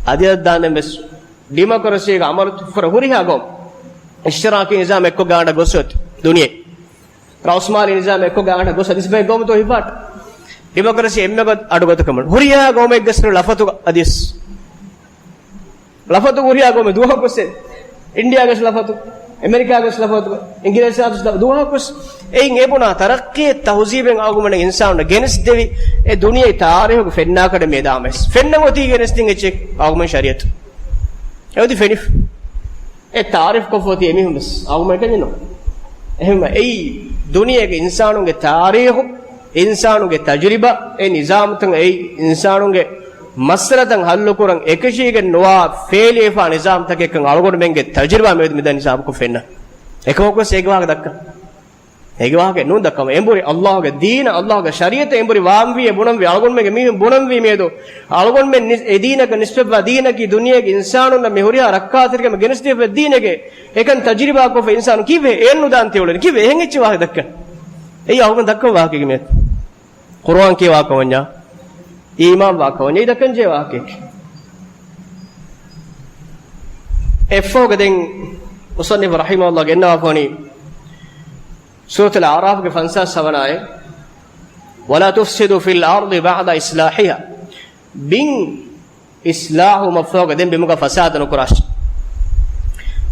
އަދި އަދި ދާންދެން ވެސް ޑިމޮކްރަސީގެ އަމަލު ފުރަ ހުރިހާ ގައުމު އިޝްތިރާކީ ނިޒާމް އެއްކޮށް ގާނޑަށް ގޮސް ދުނިޔެ. ރައުސްމާލީ ނިޒާމް އެއްކޮށް ގާނޑަށް ގޮސް އަދިސް ބައެއް ގައުމުތޯ ހިފާޓް. ޑިމޮކްރަސީ އެންމެ ގޮ-، އަޑުގަދަކަމުން. ހުރިހާ ގައުމެއްގެ ސިރު ލަފަތު އަދިސް. ލަފަތު ހުރިހާ ގައުމެއް ދުވަހަކުސް. އިންޑިޔާގެސް ލަފަތު. އެމެރިކާގެސް ލަފަތު. އިނގިރޭސިނާތުސް ދުވަހަކުސް. އެއިން އެބުނާ ތަރައްޤީ ތަހުޒީބެއް އަޅުގަނޑު އިންސާނުން ގެނެސްދެވި. އެ ދުނިޔެ ތާރީހުގެ ފެންނާކަޑަ މި ދާމެސް. ފެންނަން އޮތީ ގެނެސްދިން އެއްޗެއް އަޅުގަނޑު ޝަރީއަތު. އެއޮތީ ފެނިފަ. އެ ތާރީފް ކޮށްފަ އޮތީ އެމީހުން ވެސް. އަޅުގަނޑު އެކަންޏެއް ނޫން. އެހެންވެ އެއީ ދުނިޔޭގެ އިންސާނުންގެ ތާރީހު، އިންސާނުންގެ ތަޖުރިބާ، އެ ނިޒާމުތައް އެއީ އިންސާނުންގެ މައްސަލަތައް ހައްލުކުރަން އެކަށީގެން ނުވާ ފޭލިވެފާ ނިޒާމްތަކެއްކަން އަޅުގަނޑުމެންގެ ތަޖުރިބާ މިއަދު މިދަނީ ސާބުކޮށް ފެންނަ. އެކަމަކުވެސް އޭގެ ވާހަކަ ދައްކަން. އޭގެ ވާހަކަ ނޫން ދައްކަމު. އެނބުރި އައްލާހުގެ ދީނަށް، އައްލާހުގެ ޝަރީއަތަށް އެނބުރި ވާންވީ އެ ބުނަންވީ އަޅުގަނޑުމެންގެ މީހުން ބުނަންވީ މިއަދު އަޅުގަނޑުމެން ނިސް-، އެ ދީނަކަށް ނިސްބަތްވާ ދީނަކީ ދުނިޔޭގެ އިންސާނުންނަށް މި ހުރިހާ ރައްކާތެރިކަމެއް ގެނެސްދީފަ ދީނެކޭ. އެކަން ތަޖުރިބާކޮށްފަ އިންސާނު ކީއްވެ އޭން ނުދާން ތިއުޅެނީ؟ ކީއްވެ އެހެން އެއްޗެއް ވާހަކަ ދައްކަން؟ އެއީ އަޅުގަނޑު ދައްކަން ވާހަކައެއް މިއަދު. ޤުރުއާން ކިޔަވާ ކަމަންޏާ، އީމާން ވާ ކަމަންޏާ އެއީ ދައްކަން ޖެހޭ ވާހަކައެކޭ. އެއަށްފަހުގަ ދެން މުޞައްނިފު ރަޙިމަހުﷲ ގެންނަވާފަވަނީ ސޫރަތުލް އަޢުރާފްގެ ފަންސާސް ހަވަނަ އާޔަތް، "ولا تفسدوا في الأرض بعد إصلاحها." ބިން އިޞްލާޙު މަފްހޫމުގަ ދެން ބިމުގަ ފަސާދަ ނުކުރާށި.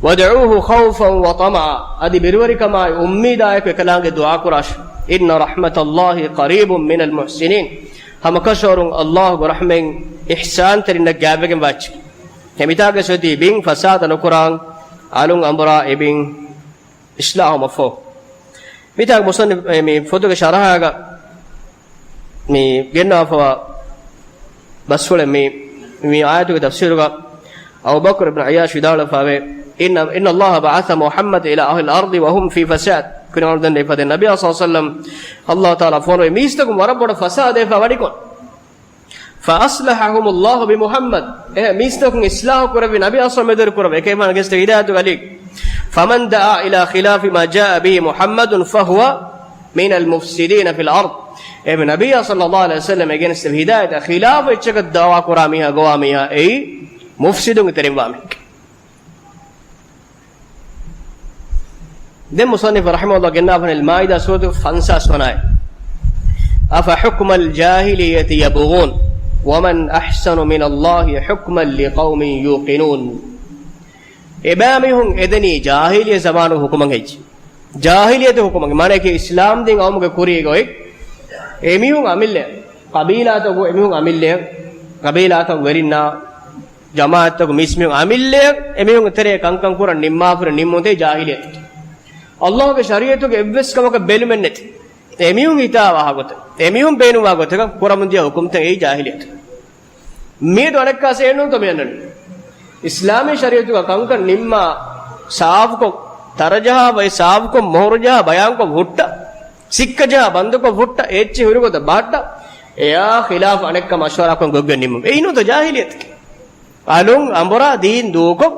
"وادعوه خوفا وطمعا." އަދި ބިރުވެރިކަމާއި އުއްމީދާއެކު އެކަލާނގެ ދުޢާ ކުރާށި. "إن رحمة الله قريب من المحسنين." ހަމަކަށަވަރުން އައްލާހުގެ ރަޙްމަތް އިޙްސާންތެރިންނަށް ގާތްވެގެންވާ އެއްޗެއް. އެ މިތާގަ ސޮތީ ބިން ފަސާދަ ނުކުރާން އަލުން އަނބުރާ އެ ބިން އިޞްލާޙު މަފްހޫމު. މިތާ މުޞައްނިފު މި ފޮތުގެ ޝަރަޙާގަ މި ގެންނާފަވާ ބަސްފުޅެއް މި، މި އާޔަތުގެ ތަފްސީރުގަ އަބޫބަކުރު އިބްނު ޢައްޔާޝް ވިދާޅުވެފަވޭ، "إن، إن الله بعث محمدا إلى أهل الأرض وهم في فساد." ކުރިން ދެން އެފަދެ ނަބިއްޔާ ޞައްލަﷲު ޢަލައިހި ވަސައްލަމް އައްލާހު ތަޢާލާ ފޯނުވެ މީސްތަކުން ވަރަށް ބޮޑަށް ފަސާދަވެފަ ވަނިކޮށް. "فأصلحهم الله بمحمد." އެ މީސްތަކުން އިޞްލާޙު ކުރެއްވި ނަބިއްޔާ ޞައްލަﷲު ޢަލައިހި ވަސައްލަމް އެދުރު ކުރައްވަ. އެކަމަކު ގެނެސްދޭ ހިދާޔަތުގެ އަލީ. "فمن دعا إلى خلاف ما جاء به محمد فهو من المفسدين في الأرض." އެ ނަބިއްޔާ ޞައްލަﷲު ޢަލައިހި ވަސައްލަމް އެ ގެނެސްދެއްވި ހިދާޔަތަށް ޚިލާފު އެއްޗަކަށް ދަޢުވާ ކުރާ މީހާ ގޮވާ މީހާ އެއީ މުފްސިދުންގެ ތެރެއިން ވާ މީހެކޭ. ދެން މުޞައްނިފު ރަޙިމަހުﷲ ގެންނާފަން އަލް މާއިދާ ސޫރަތު ފަންސާސް ވަނަ އާޔަތް. "أفحكم الجاهلية يبغون ومن أحسن من الله حكما لقوم يوقنون." އެބައިމީހުން އެދެނީ ޖާހިލިއްޔަ ޒަމާނުގެ ހުކުމަށް ހެއްޔެވެ؟ ޖާހިލިއްޔަތުގެ ހުކުމަކީ މާނައަކީ އިސްލާމްދީން އައުމުގެ ކުރީގަ އޮތް އެމީހުން އަމިއްލަ ޤަބީލާތަކު އެމީހުން އަމިއްލަ ޤަބީލާތަކު ވެރިންނާ ޖަމާޢަތްތަކު މީސްމީހުން އަމިއްލަ އެމީހުންގެ ތެރޭ ކަންކަން ކުރަން ނިންމާފަ ނިންމުންތެ ޖާހިލިއްޔަތު. އައްލާހުގެ ޝަރީޢަތުގެ އެއްވެސް ކަމަކަށް ބެލުމެއް ނެތި. އެމީހުން ހިތާވާ ގޮތަށް، އެމީހުން ބޭނުންވާ ގޮތަކަށް ކުރަމުންދިޔަ ހުކުމްތައް އެއީ ޖާހިލިއްޔަތު. މިއަދު އަނެއްކާސް އެއްނޫންތޯ މި އަންނަނީ؟ އިސްލާމީ ޝަރީޢަތުގަ ކަންކަން ނިންމާ ސާފުކޮށް، ތަރަޖަހާ ވައި ސާފުކޮށް، މޮހުރުޖަހާ ބަޔާންކޮށް ހުއްޓަ، ސިއްކަޖަހާ ބަންދުކޮށް ހުއްޓަ، އެއްޗެއް ހުރިގޮތަށް ބަހައްޓަ، އެއާ ޚިލާފަށް އަނެއްކާ މަޝްވަރާކޮށް ގޮތްގޮތް ނިންމުން. އެއީ ނޫންތޯ ޖާހިލިއްޔަތަކީ؟ އަލުން އަނބުރާ ދީން ދޫކޮށް،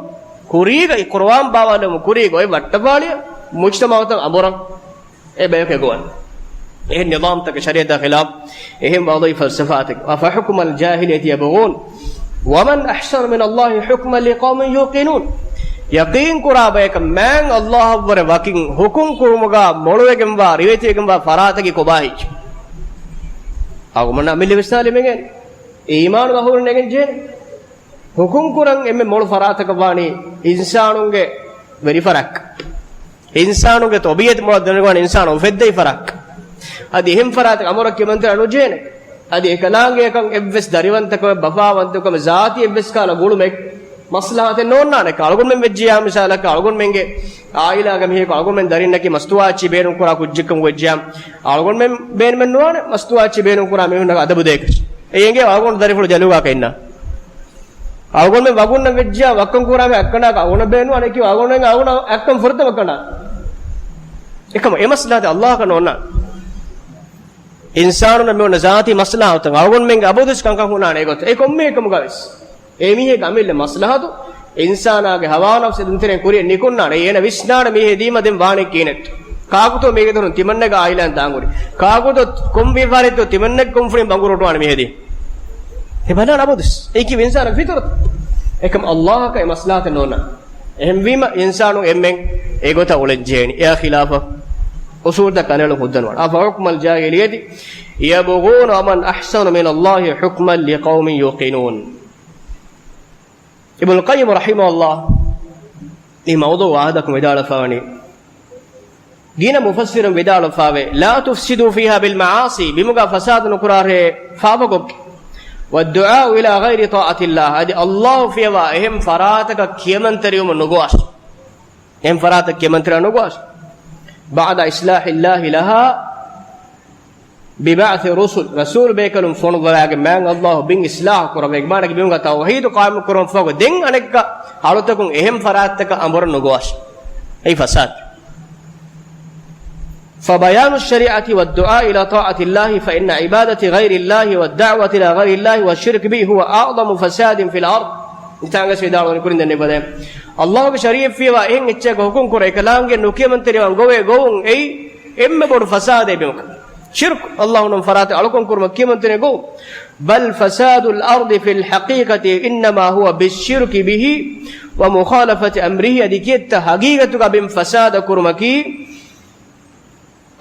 ކުރީގަ އި ޤުރުއާން ބާވާލުމު ކުރީގަ އޮތް ވައްޓަފާޅިއަށް މުޖްތަމަޢުތައް އަނބުރަން. އެ ބަޔަކު އެގޮވަން. އެހެން ނިޒާމްތަކެއް ޝަރީޢަތާ ޚިލާފް، އެހެން ވަޟީފާ ފަލްސަފާތަކެއް. أفحكم الجاهلية يبغون ومن أحسن من الله حكما لقوم يوقنون. ޔަޤީން ކުރާ ބަޔަކަށް މާތް ﷲ އަށްވުރެ ވަކިން ޙުކުމް ކުރުމުގަ މޮޅުވެގެންވާ، ރިވެތިވެގެންވާ ފަރާތަކީ ކޮބާހެއްޔޭ؟ އަޅުގަނޑުމެންނަށް އަމިއްލަ ވިސްނާލަން އެނގޭނެ. އީމާނު އަހުރު ނެގެން ޖެހޭނެ. ޙުކުމް ކުރަން އެންމެ މޮޅު ފަރާތަކަށް ވާނީ އިންސާނުންގެ ވެރި ފަރާތް. އިންސާނުންގެ ޠަބީޢަތް މޮޅަށް ދެނެގަން އިންސާނު އުފެއްދެވި ފަރާތް. އަދި އެހެން ފަރާތަކަށް އަމުރަށް ކިޔަމަންތެރި ނުޖެހޭނެ. އަދި އެކަލާނގެއަކަށް އެއްވެސް ދަރިވަންތަކަމެއް، ބަފާވަންތަކަމެއް، ޒާތީ އެއްވެސް ކަހަލަ ގުޅުމެއް މަސްލަހަތެއް ނޯންނާނެ. އަޅުގަނޑުމެން ވެއްޖިޔާ މިސާލަކަށް އަޅުގަނޑުމެންގެ އާއިލާގެ މީހަކު އަޅުގަނޑުމެން ދަރިންނަކީ މަސްތުވާ އެއްޗިހި ބޭނުން ކުރާ ކުއްޖެއްކަމުގަ ވެއްޖިޔާ، އަޅުގަނޑުމެން ބޭނުމެއް ނުވާނެ މަސްތުވާ އެއްޗިހި ބޭނުން ކުރާ މީހުންނަށް އަދަބު ދޭކަށް. އެ އެނގޭ އަޅުގަނޑު ދަރިފުޅު ޖަލުގާކަށް އިންނާ. އަޅުގަނޑުމެން ވަގުންނަށް ވެއްޖިޔާ ވައްކަން ކުރާ މީހާ އައްކަނޑާކަށް އަޅުގަނޑަށް ބޭނުން، އަނެކީ އަޅުގަނޑުމެން އަޅުގަނޑަށް އައްކަން ފުރަތަމަ އައްކަނޑާ. އެކަމަ އެ މަސްލަހަތެއް ﷲ އަކަށް ނޯންނާނެ. އިންސާނުންނަށް މި އޮންނަ ޒާތީ މަސްލަހަތުތައް އަޅުގަނޑުމެންގެ އަބަދުވެސް ކަންކަން ހުންނާނެ އެގޮތަށް. އެ ކޮންމެ އެކަމުގަވެސް އެ މީހެއްގެ އަމިއްލަ މަސްލަހަތު އިންސާނާގެ ހަވާ ނަފްސު ދެމުތެރެއިން ކުރިއަށް ނިކުންނާނެ. އޭނަ ވިސްނާނެ މީ ހެދީމަ ދެން ވާނީ ކިހިނެއްތޯ. ކާކުތޯ މީގެ ދޮރުން ތިމަންނަގެ އާއިލާއިން ދާން ހުރީ. ކާކުތޯ ކޮން ވިޔަފާރިއެއްތޯ ތިމަންނަގެ ކޮންފުނިން ބަނގުރޫޓުވާނެ މީ ހެދީ. އެ ބަލާނަ އަބަދުވެސް. އެއީކީ އިންސާނަށް ފިތުރަތު. އެކަމް ﷲ އަކަށް އެ މަސްލަހަތެއް ނޯންނާނެ. އެހެންވީމަ އިންސާނުން އެންމެން އެގޮތަށް އުޅެން ޖެހޭނީ. އެއާ ޚިލާފަށް އުޞޫލުތައް ކަނޑައެޅުން ހުއްދަނުވާނެ. أفحكم الجاهلية يبغون ومن أحسن من الله حكما لقوم يوقنون. އިބްނުލް ޤައްޔިމް ރަޙިމަހުﷲ މި މައުޟޫޢު ވާހަކަ ދައްކަން ވިދާޅުވެފަވަނީ، ގިނަ މުފައްސިރުން ވިދާޅުވެފަވޭ، لا تفسدوا فيها بالمعاصي، ބިމުގަ ފަސާދަ ނުކުރާށޭ ފާފަކޮށްގެން. والدعاء إلى غير طاعة الله، އަދި ﷲ ފިޔަވާ އެހެން ފަރާތަކަށް ކިޔަމަންތެރިވުމަށް ނުގޮވާށޭ. އެހެން ފަރާތަކަށް ކިޔަމަންތެރިވުމަށް ނުގޮވާށޭ. بعد إصلاح الله لها ببعث الرسل، ރަސޫލު ބޭކަލުން ފޮނުއްވަވާގެން މާތް ﷲ ބިން އިޞްލާޙު ކުރައްވައިގެން، މާނައަކީ ބިމުގަ ތައުޙީދު ޤާއިމު ކުރުމަށްފަހު ދެން އަނެއްކާ އަޅުތަކުން އެހެން ފަރާތްތަކަށް އަނބުރަން ނުގޮވާށޭ. އެއީ ފަސާދަ. فبيان الشريعة والدعاء إلى طاعة الله، فإن عبادة غير الله والدعوة إلى غير الله والشرك به هو أعظم فساد في الأرض. މިތާނގަސް ވިދާޅުވަނީ ކުރިން ދެންނެވި ފަދައިން، ﷲ ގެ ޝަރީޢަތް ފިޔަވާ އެހެން އެއްޗެއް ޙުކުމް ކުރަން އެކަލާނގެ ނުކިޔަމަންތެރިވާން ގޮވޭ ގޮވުން އެއީ އެންމެ ބޮޑު ފަސާދައެއް ބިމަކަށް. ޝިރްކު، ﷲ ނޫން ފަރާތެއް އަޅުކަން ކުރުމަށް ކިޔަމަންތެރިވާން ގޮވުން. بل فساد الأرض في الحقيقة إنما هو بالشرك به ومخالفة أمره، އަދި ކިއެއްތަ ހަގީގަތުގަ ބިން ފަސާދަ ކުރުމަކީ،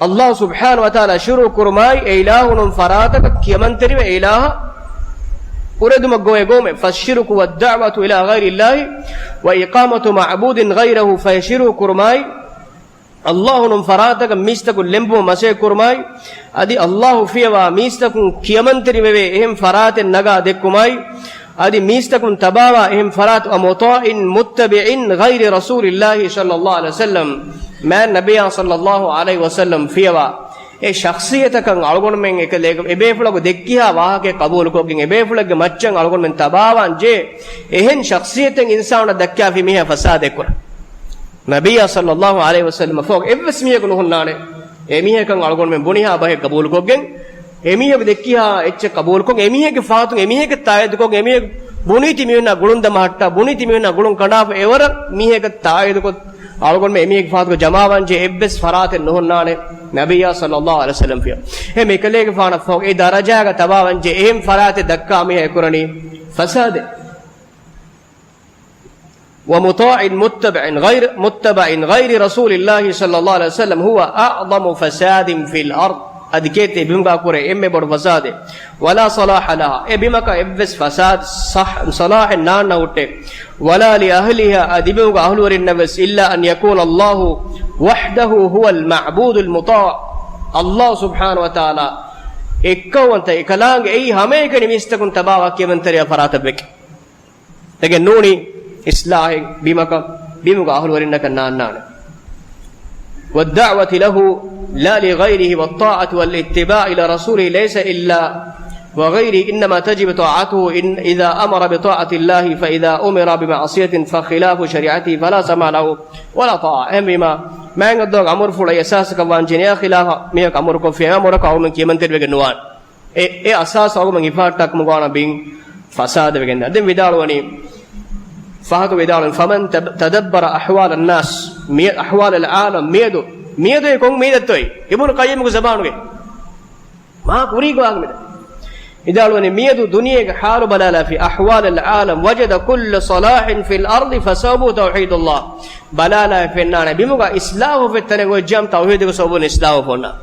ﷲ ސުބްޙާނަހޫ ވަތަޢާލާ ޝިރުކު ކުރުމާއި، އެ އިލާހުން ފަރާތަކަށް ކިޔަމަންތެރިވެ އެ އިލާހަށް އުރެދުމަށް ގޮވޭ ގޮވުމެއް. فالشرك والدعوة إلى غير الله وإقامة معبود غيره، ފަހެ ޝިރުކު ކުރުމާއި، ﷲ ނޫން ފަރާތަކަށް މީސްތަކުން ލެނބުމަށް މަސައްކަތް ކުރުމާއި، އަދި ﷲ ފިޔަވާ މީސްތަކުން ކިޔަމަންތެރިވެވޭ އެހެން ފަރާތެއް ނަގާ ދެއްކުމާއި، އަދި މީސްތަކުން ތަބާވާ އެހެން ފަރާތު، ومطاع متبع غير رسول الله صلى الله عليه وسلم، މާތް ނަބިއްޔާ ޞައްލައްލާހު ޢަލައިހި ވަސައްލަމް ފިޔަވާ އެ ޝަޚްޞިއްޔަތަކަށް އަޅުގަނޑުމެން އެކަލޭގެ އެބޭފުޅަކު ދެއްކިހާ ވާހަކައެއް ޤަބޫލުކޮށްގެން، އެބޭފުޅެއްގެ މައްޗަށް އަޅުގަނޑުމެން ތަބާވާން ޖެހޭ އެހެން ޝަޚްޞިއްޔަތެއް އިންސާނުންނަށް ދައްކާފި މީހާ ފަސާދައެއް ކުރަން. ނަބިއްޔާ ޞައްލައްލާހު ޢަލައިހި ވަސައްލަމަށް ފަހު އެއްވެސް މީހަކު ނުހުންނާނެ، އެ މީހަކަށް އަޅުގަނޑުމެން ބުނިހާ ބަހެއް ޤަބޫލުކޮށްގެން، އެ މީހަކު ދެއްކިހާ އެއްޗެއް ޤަބޫލުކޮށް، އެ މީހެއްގެ ފަހަތުން އެ މީހެއްގެ ތާއީދުކޮށް، އެ މީހެއް ބުނީތި މީހުންނާ ގުޅުން ދަމަހައްޓާ، ބުނީތި މީހުންނާ ގުޅުން ކަނޑާފަ އެވަރަށް މީހެއްގެ ތާއީދުކޮށް، އަޅުގަނޑުމެން އެ މީހެއްގެ ފަހަތުގަ ޖަމާވާން ޖެހޭ އެއްވެސް ފަރާތެއް ނުހުންނާނެ. ނަބިއްޔާ ޞައްލައްލާހު ޢަލައިހި ވަސައްލަމް ފިޔަ. އެހެން އެކަލޭގެފާނަށް ފަހު އެ ދަރަޖާގަ ތަބާވާން ޖެހޭ އެހެން ފަރާތެއް ދައްކާ މީހާ އެ ކުރަނީ ފަސާދެއް. ومطاع متبع غير، متبع غير رسول الله صلى الله عليه وسلم هو أعظم فساد في الأرض. އަދި ކޭތި ބިމުގާ ކުރޭ އެންމެ ބޮޑު ފަސާދެއް. ولا صلاح لها، އެ ބިމަކަށް އެއްވެސް ފަސާދަ ޞަ-، ޞަލާޙެއް ނާންނަ ހުއްޓޭ. ولا لأهلها، އަދި ބިމުގެ އަހުލުވެރިންނަށް ވެސް. إلا أن يكون الله وحده هو المعبود المطاع. ﷲ ސުބްޙާނަހޫ ވަތަޢާލާ އެއްކައުވަންތަ އެކަލާނގެ އެއީ ހަމައެކަނި މީސްތަކުން ތަބާވާ ކިޔަމަންތެރިޔާ ފަރާތަށް ވެގެން. އެގެން ނޫނީ އިޞްލާޙެއް ބިމަކަށް، ބިމުގެ އަހުލުވެރިންނަކަށް ނާންނާނެ. والدعوة له لا لغيره والطاعة والاتباع إلى رسوله ليس إلا وغيره إنما تجب طاعته إن إذا أمر بطاعة الله، فإذا أمر بمعصية فخلاف شريعته فلا سمع له ولا طاعة. އެހެންވީމާ، މާތް ﷲގެ އަމުރުފުޅު އެއް އަސާސަކަށް ވާންޖެހޭ، އެއާ ޚިލާފަށް މީހަކު އަމުރުކޮށްފި އެ އަމުރަކަށް އަޅުގަނޑު ކިޔަމަންތެރިވެގެން ނުވާނެ. އެ، އެ އަސާސް އަޅުގަނޑު ހިފާހައްޓާކަމުގަ ވާނަމަ ބިން ފަސާދަވެގެންދާނެ. ދެން ވިދާޅުވަނީ، ފަހަތު ވިދާޅުވި، فمن تب-، تدبر أحوال الناس، މި-، أحوال العالم، މިއަދު، މިއަދު އެ ކޮން މީހެއްތޯއި؟ އިބްނު ޤައްޔިމްގެ ޒަބާނުގައި މާ ކުރީގޮވާ މިދަ. ވިދާޅުވަނީ، މިއަދު ދުނިޔޭގެ ޙާލު ބަލާލާފި، أحوال العالم، وجد كل صلاح في الأرض فسببه توحيد الله. ބަލާލާފި ފެންނާނެ ބިމުގަ އިޞްލާޙު އުފެއްތަނެއް އޮތްޖާމަ ތައުޙީދުގެ ސަބަބުން އިޞްލާޙު އުފަންނާނެ.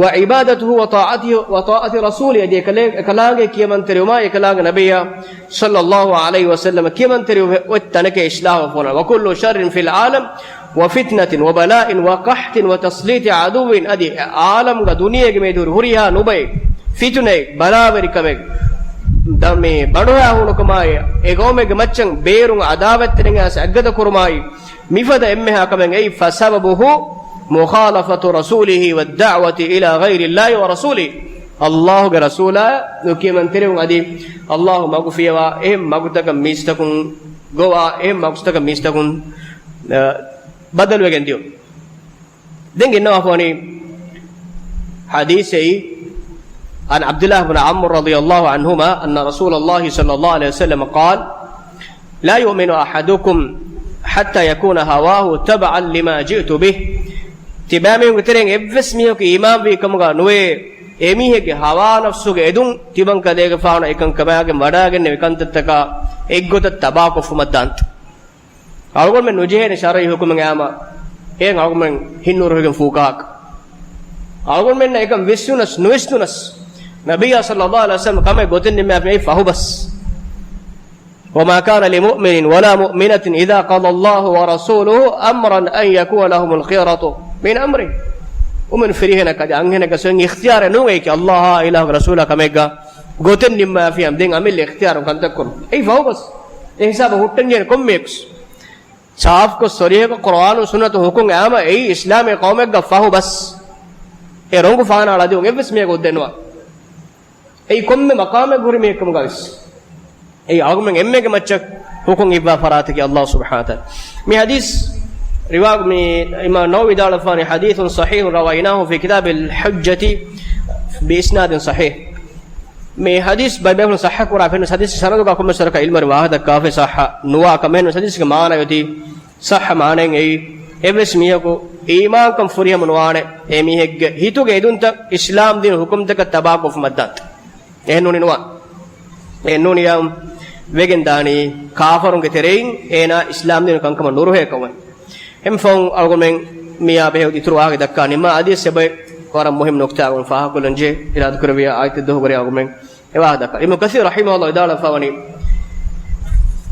وعبادته وطاعته وطاعة رسوله، އަދި އެކަލޭ-، އެކަލާނގެ ކިޔަމަންތެރިވުމާ، އެކަލާނގެ ނަބިއްޔާ صلى الله عليه وسلم ކިޔަމަންތެރި އޮތް ތަނެކޭ އިޞްލާޙު އުފަންނާނެ. وكل شر في العالم وفتنة وبلاء وقحط وتسليط عدو، އަދި އެ ޢާލަމްގަ ދުނިޔޭގެ މެދު ހުރިހާ ނުބައެއް، ފިތުނައެއް، ބަލާވެރިކަމެއް، ދަ-، މި ބަނޑުހައިހޫނުކަމާއި، އެ ގައުމެއްގެ މައްޗަށް ބޭރުން ޢަދާވަތްތެރިން އައިސް އަތްގަދަ ކުރުމާއި، މިފަދަ އެންމެހާ ކަމެއް އެއީ، فسببه مخالفة رسوله والدعوة إلى غير الله ورسوله. ﷲގެ ރަސޫލާ ނުކިޔަމަންތެރިވުން އަދި ﷲ މަގު ފިޔަވާ އެހެން މަގުތަކަށް މީސްތަކުން ގޮވާ އެހެން މަގުތަކަށް މީސްތަކުން، އަ، ބަދަލުވެގެން ދިޔުން. ދެން ގެންނަވާފަވަނީ ޙަދީޘެއް، عن عبد الله بن عمرو رضي الله عنهما أن رسول الله صلى الله عليه وسلم قال: لا يؤمن أحدكم حتى يكون هواه تبعا لما جئت به. ތިބާމީހުންގެ ތެރެއިން އެއްވެސް މީހަކު އީމާންވީ ކަމުގަ ނުވޭ، އެމީހެއްގެ ހަވާ ނަފްސުގެ އެދުން ތިމަންކަލޭގެފާނު އެކަންކަމާގެން ވަޑާގެންނެވި ކަންތައްތަކާ އެއްގޮތަށް ތަބާކޮށްފުމަށްދާންތަ؟ އަޅުގަނޑުމެން ނުޖެހޭނެ ޝަރުޢީ ހުކުމެއް އައީމަ، އޭން އަޅުގަނޑުމެން ހިތްނުރުހިގެން ފޫކާކަށް. އަޅުގަނޑުމެންނަށް އެކަން ވިސްނުނަސް ނުވިސްނުނަސް، ނަބިއްޔާ صلى الله عليه وسلم ކަމެއް ގޮތެއް ނިންމާފައި ފަހުބަސް. وما كان لمؤمن ولا مؤمنة إذا قضى الله ورسوله أمرا أن يكون لهم الخيرة من أمرهم. މުއުމިން ފިރިހެނަކަށް އަދި އަންހެނަކަށް އިޚްތިޔާރެއް ނޫން އެކި ﷲ އާއި އިލާހުގެ ރަސޫލާ ކަމެއްގަ ގޮތެއް ނިންމާފިއަމް ދެން އަމިއްލަ އިޚްތިޔާރު ކަންތައް ކުރުން. އެއީ ފަހުބަސް. އެ ހިސާބަށް ހުއްޓަންޖެހޭނެ ކޮންމެއަކުސް. ސާފުކޮށް ސޮރިހަކޮށް ޤުރުއާނު ސުންނަތު ހުކުމް އައީމަ އެއީ އިސްލާމީ ޤައުމެއްގަ ފަހުބަސް. އެ ރޮނގު ފާނާޅާ ދިޔުން އެއްވެސް މީހަކު އޮއްދެންނުވާ. އެއީ ކޮންމެ މަޤާމެއް ހުރި މީހެއްކަމުގަ ވެސް. އެއީ އަޅުގަނޑުމެން އެންމެގެ މައްޗަށް ހުކުމް އިއްވާ ފަރާތަކީ ﷲ ސުބްޙާނަހޫ ވަތަޢާލާ. މި ޙަދީޘް ރިވާ، މި އިމާމް ނަވަވީ ވިދާޅުވެފާނީ، حديث صحيح رويناه في كتاب الحجة بإسناد صحيح. މި ޙަދީޘް ބައިބައިފުޅުން ޞައްޙަ ކުރާ ފެންނަ ޙަދީޘް ސަނަދުގަ ކޮންމެސް ވަރަކަށް ޢިލްމުވެރި ވާހަކަ ދައްކާފައި ޞައްޙަ ނުވާ ކަމެއް ނޫން. ޙަދީޘްގެ މާނަ އޮތީ ޞައްޙަ މާނައިން އެއީ، އެއްވެސް މީހަކު އީމާންކަން ފުރިހަމަ ނުވާނެ، އެ މީހެއްގެ ހިތުގެ އެދުންތައް އިސްލާމް ދީން ހުކުމްތަކަށް ތަބާކޮށްފުމަށްދާންތަ؟ އެހެންނޫނީ ނުވާނެ. އެހެންނޫނީ ޔައުމް ވެގެން ދާނީ ކާފަރުންގެ ތެރެއިން އޭނާ އިސްލާމް ދީނު ކަންކަމަށް ނުރުހޭ ކަމަށް. އެމް ފަހުން އަޅުގަނޑުމެން މިއާ ބެހޭ އިތުރު ވާހަކަ ދައްކާ ނިންމާ އަދިވެސް އެބައި ވަރަށް މުހިންމު ނުކުތާ އަޅުގަނޑު ފާހަގަކޮށްލަންޖެހޭ. އިރާދަކުރެއްވިޔާ އާދިއްތަ ދުވަހުގަ އަޅުގަނޑުމެން އެ ވާހަކަ ދައްކާ. އިމާމް ކަސީރު ރަޙިމަހުﷲ ވިދާޅުވެފަވަނީ،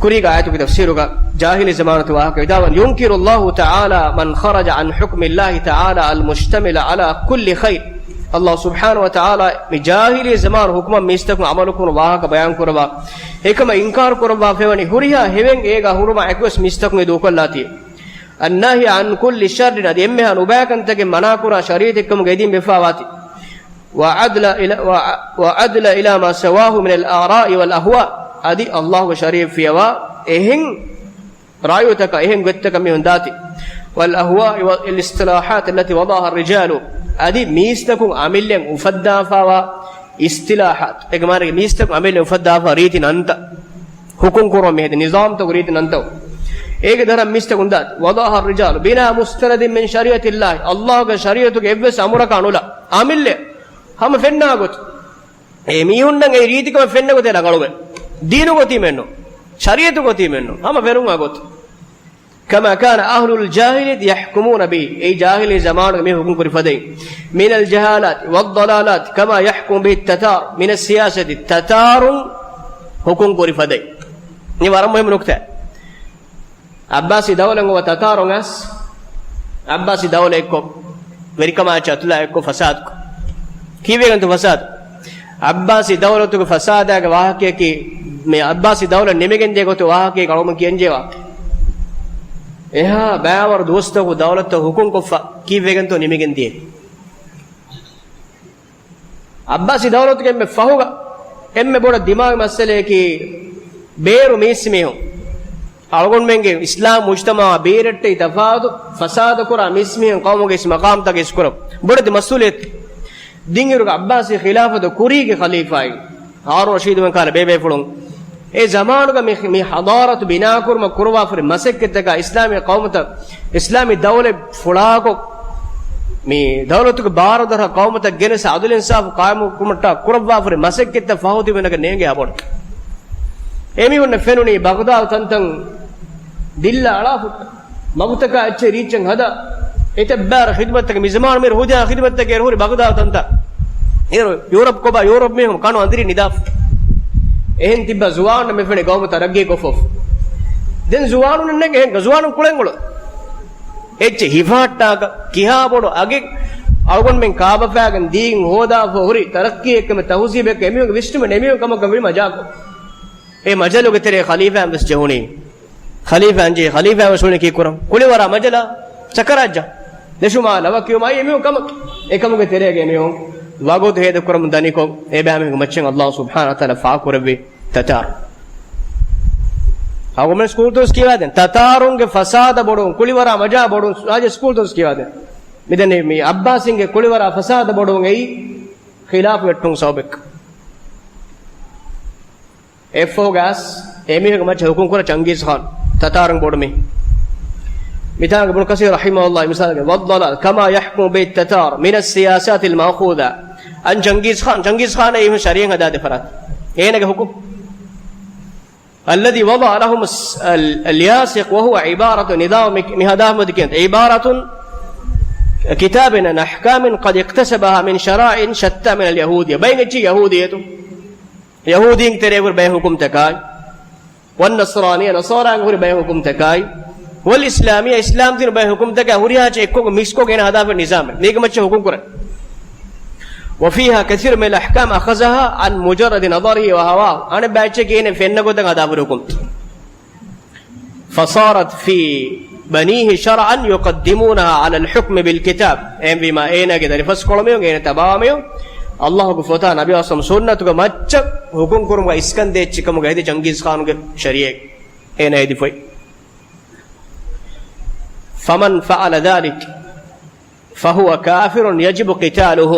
ކުރީގެ އާޔަތުގެ ތަފްސީރުގަ ޖާހިލީ ޒަމާނުގެ ވާހަކަ ވިދާޅުވަނީ، ينكر الله تعالى من خرج عن حكم الله تعالى المشتمل على كل خير. ﷲ ސުބްޙާނަހޫ ވަތަޢާލާ މި ޖާހިލީ ޒަމާނު ހުކުމަށް މީސްތަކުން ޢަމަލުކުރުނު ވާހަކަ ބަޔާންކުރައްވާ އެކަމަށް އިންކާރު ކުރައްވާފައިވަނީ، ހުރިހާ ހެވެން އޭގާ ހުރުމާ އެކުވެސް މީސްތަކުން އެ ދޫކޮށްލާތީ. الناهي عن كل شر، އަދި އެންމެހާ ނުބައިކަންތަކެއް މަނާކުރާ ޝަރީޢަތެއްކަމުގަ އެދިން ވެފާވާތީ. وعدل إلى، و، وعدل إلى ما سواه من الآراء والأهواء، އަދި ﷲގެ ޝަރީޢަތް ފިޔަވާ އެހެން ރާޔުތަކަށް، އެހެން ގޮތްތަކަށް މީހުން ދާތީ. والأهواء والاصطلاحات التي وضعها الرجال، އަދި މީސްތަކުން އަމިއްލައިން އުފައްދާފާވާ އިޞްޠިލާޙާތު، އޭގެ މާނަ މީސްތަކުން އަމިއްލައިން އުފައްދާފާ ރީތި ނަންތައް، ހުކުމް ކުރުމަށް މިހެދި ނިޒާމްތަކު ރީތި ނަންތައް، އޭގެ ދަރަން މީސްތަކުން ދާ، وضعها الرجال بلا مستند من شريعة الله، ﷲގެ ޝަރީޢަތުގެ އެއްވެސް އަމުރަކާ ނުލާ، އަމިއްލަ ހަމަ ފެންނާ ގޮތު. އެ މީހުންނަށް އެ ރީތިކަމެއް ފެންނަ ގޮތެއް ރަނގަޅުވޭ. ދީނު ގޮތީމެއްނު، ޝަރީޢަތު ގޮތީމެއްނު، ހަމަ ފެނުން އާ ގޮތު. كما كان أهل الجاهلية يحكمون به، އެ ޖާހިލީ ޒަމާނުގެ މީހުން ހުކުމް ކުރި ފަދައިން، من الجهالات والضلالات كما يحكم به التتار من السياسة، ތަތާރުން ހުކުމް ކުރި ފަދައިން. މި ވަރަށް މުހިއްމު ނުކުތާ. އައްބާސީ ދައުލަތް އޮވާ ތަތާރުން އައިސް، އައްބާސީ ދައުލަތް އެއްކޮށް، ވެރިކަމާ އަތުލާ އެއްކޮށް ފަސާދަ ކުރި. ކީއްވެގެންތޯ ފަސާދަ؟ އައްބާސީ ދައުލަތުގެ ފަސާދާގެ ވާހަކަޔަކީ، މި އައްބާސީ ދައުލަތް ނިމިގެން ދިޔަ ގޮތުގެ ވާހަކަޔަކީ އަޅުގަނޑު ކިޔަންޖެހޭ ވާހަކަ. އެހާ ބައިވަރު ދުވަސްތަކު ދައުލަތަށް ހުކުމް ކޮށްފަ ކީއްވެގެންތޯ ނިމިގެން ދިޔަ؟ އައްބާސީ ދައުލަތުގެ އެންމެ ފަހުގަ އެންމެ ބޮޑަށް ދިމާވި މައްސަލަޔަކީ ބޭރު މީސްމީހުން. އަޅުގަނޑުމެންގެ އިސްލާމް މުޖްތަމަޢާ ބޭރައްޓެހި ތަފާތު ފަސާދަކުރާ މީސްމީހުން ޤައުމުގެ އިސް މަޤާމްތަކަށް އިސްކުރަން ބޮޑެތި މަސްއޫލިއްޔަތެއް. ދިންއިރުގަ އައްބާސީ ޚިލާފަތު ކުރީގެ ޚަލީފާއިން ހާރޫން ރަޝީދުމެން ކަހަލަ ބޭބޭފުޅުން އެ ޒަމާނުގަ މި، މި ޙަޟާރަތު ބިނާކުރުމަށް ކުރައްވާފައި މަސައްކަތްތަކާ އިސްލާމީ ޤައުމުތައް، އިސްލާމީ ދައުލަތް ފުޅާކޮށް، މި ދައުލަތުގެ ބާރުދަރަ ޤައުމުތައް ގެނެސް ޢަދުލު އިންސާފު ޤާއިމުކުރުމަށްޓަކާ ކުރައްވާފައި މަސައްކަތްތައް ފާހުތިބެނަކަށް ނޭނގޭ ހަބަރު. އެމީހުންނަށް ފެނުނީ ބަޣްދާދު ތަންތަން ދިއްލާ އަޅާފަ، މަގުތަކާ އެއްޗެއް ރީއްޗެއް ހަދާ، އެތައް ބާރަ ޚިދުމަތްތަކެއް، މި ޒަމާނު މިރު ހުދާ ޚިދުމަތްތަކެއް އެރުހުރި ބަޣްދާދު ތަންތަން. އޭރު ޔޫރަޕް ކޮބާ ޔޫރަޕް މީހުން ކަނު އަނދިރި ނިދާފަ. އެހެން ތިއްބާ ޒުވާނުންނަށް މި ފެނި ގައުމު ތަރައްގީ ކޮށްފަ. ދެން ޒުވާނުންނެއް އެހެން ޒުވާނުން ކުޅެން އުޅު. އެއްޗެއް ހިފަހައްޓާކަށް ކިހާ ބޮޑު އަގެއް އަޅުގަނޑުމެން ކާބަފައިގެން ދީގެން ހޯދާފަ ހުރި ތަރައްގީއެއްކަމެއް ތަހުޒީބެއްކަމެއް އެމީހުންގެ ވިސްނުމެއް ނެމީހުން ކަމަކަށް ވީ މަޖާކޮށް. އެ މަޖަލުގެ ތެރޭ ޚަލީފާއަށް ވެސް ޖެހުނީ. ޚަލީފާއަށް ޖެހި ޚަލީފާ ވެސް ކީކުރަން. ކުޅިވަރާ މަޖަލާ ޗަކަރާއްޖާ ދެށުމާ ލަވަ ކިޔުމާއި އެމީހުން ކަމަކީ. އެކަމުގެ ތެރޭގަ އެމީހުން ވަގުތު ހޭދަކުރަމުން ދަނިކޮށް، އެބައިމީހުންގެ މައްޗަށް ﷲ ސުބްޙާނަހޫ ވަތަޢާލާ ފާކުރެއްވި ތަތާރު. އަޅުގަނޑުމެން ސްކޫލްތައް ކިޔަވާދޭން. ތަތާރުންގެ ފަސާދަ ބޮޑުވުން، ކުޅިވަރާ މަޖާ ބޮޑުވުން، އާދެ ސްކޫލްތައް ކިޔަވާދޭން. މިދެންނެވި މި އައްބާސީންގެ ކުޅިވަރާ ފަސާދަ ބޮޑުވުން އެއީ ޚިލާފު ވެއްޓުން ސަބަބެއް. އެއަށްފަހުގަސް އެމީހުންގެ މައްޗަށް ހުކުމް ކުރާ ޗަންގީޒް ޚާން، ތަތާރުން ބޮޑު މީ. މިތާނގެ އިބްނު ކަސީރު ރަޙިމަހުﷲ މިސާލެއް، والضلال كما يحكم به التتار من السياسات المأخوذة عن ޗަންގީޒް ޚާން، ޗަންގީޒް ޚާން އެ ޝަރީޢަތް ހަދާދޭ ފަރާތް. އޭނަގެ ހުކުމް. الذي وضع لهم الس-، ال-، الياسق وهو عبارة نظام މި، މި ހަދާފަ މަދިކެން عبارة كتاب عن أحكام قد اقتسبها من شرائع شتى من اليهودية. ބައެއް އެއްޗި ޔަހޫދިއްޔަތު. ޔަހޫދީން ތެރޭ ހުރި ބައެއް ހުކުމްތަކާއި، والنصرانية، ނަޞާރާގެ ހުރި ބައެއް ހުކުމްތަކާއި، والإسلامية، އިސްލާމް ދީނު ބައެއް ހުކުމްތަކާ ހުރިހާ އެއްޗެއް އެއްކޮށް މިކްސްކޮށް އޭނަ ހަދާފަ ނިޒާމެއް. މީގެ މައްޗަށް ހުކުމް ކުރަން. وفيها كثير من الأحكام أخذها عن مجرد نظره وهواه. އަނެއް ބައެއްޗެއް އޭނަ ފެންނަ ގޮތަށް ހަދާފަ ހުކުމް. فصارت في بنيه شرعا يقدمونها على الحكم بالكتاب. އެހެންވީމާ، އޭނާގެ ދަރިފަސްކޮޅުމެން، އޭނާ ތަބާވާމެން، ﷲގެ ފޮތާ ނަބީ ސުންނަތުގެ މައްޗަށް ހުކުމް ކުރުމުގަ އިސްކަންދޭ އެއްޗެއް ކަމުގަ ހެދި ޗަންގީޒް ޚާނުގެ ޝަރީޢަތް އޭނާ ހެދިފައި. فمن فعل ذلك فهو كافر يجب قتاله.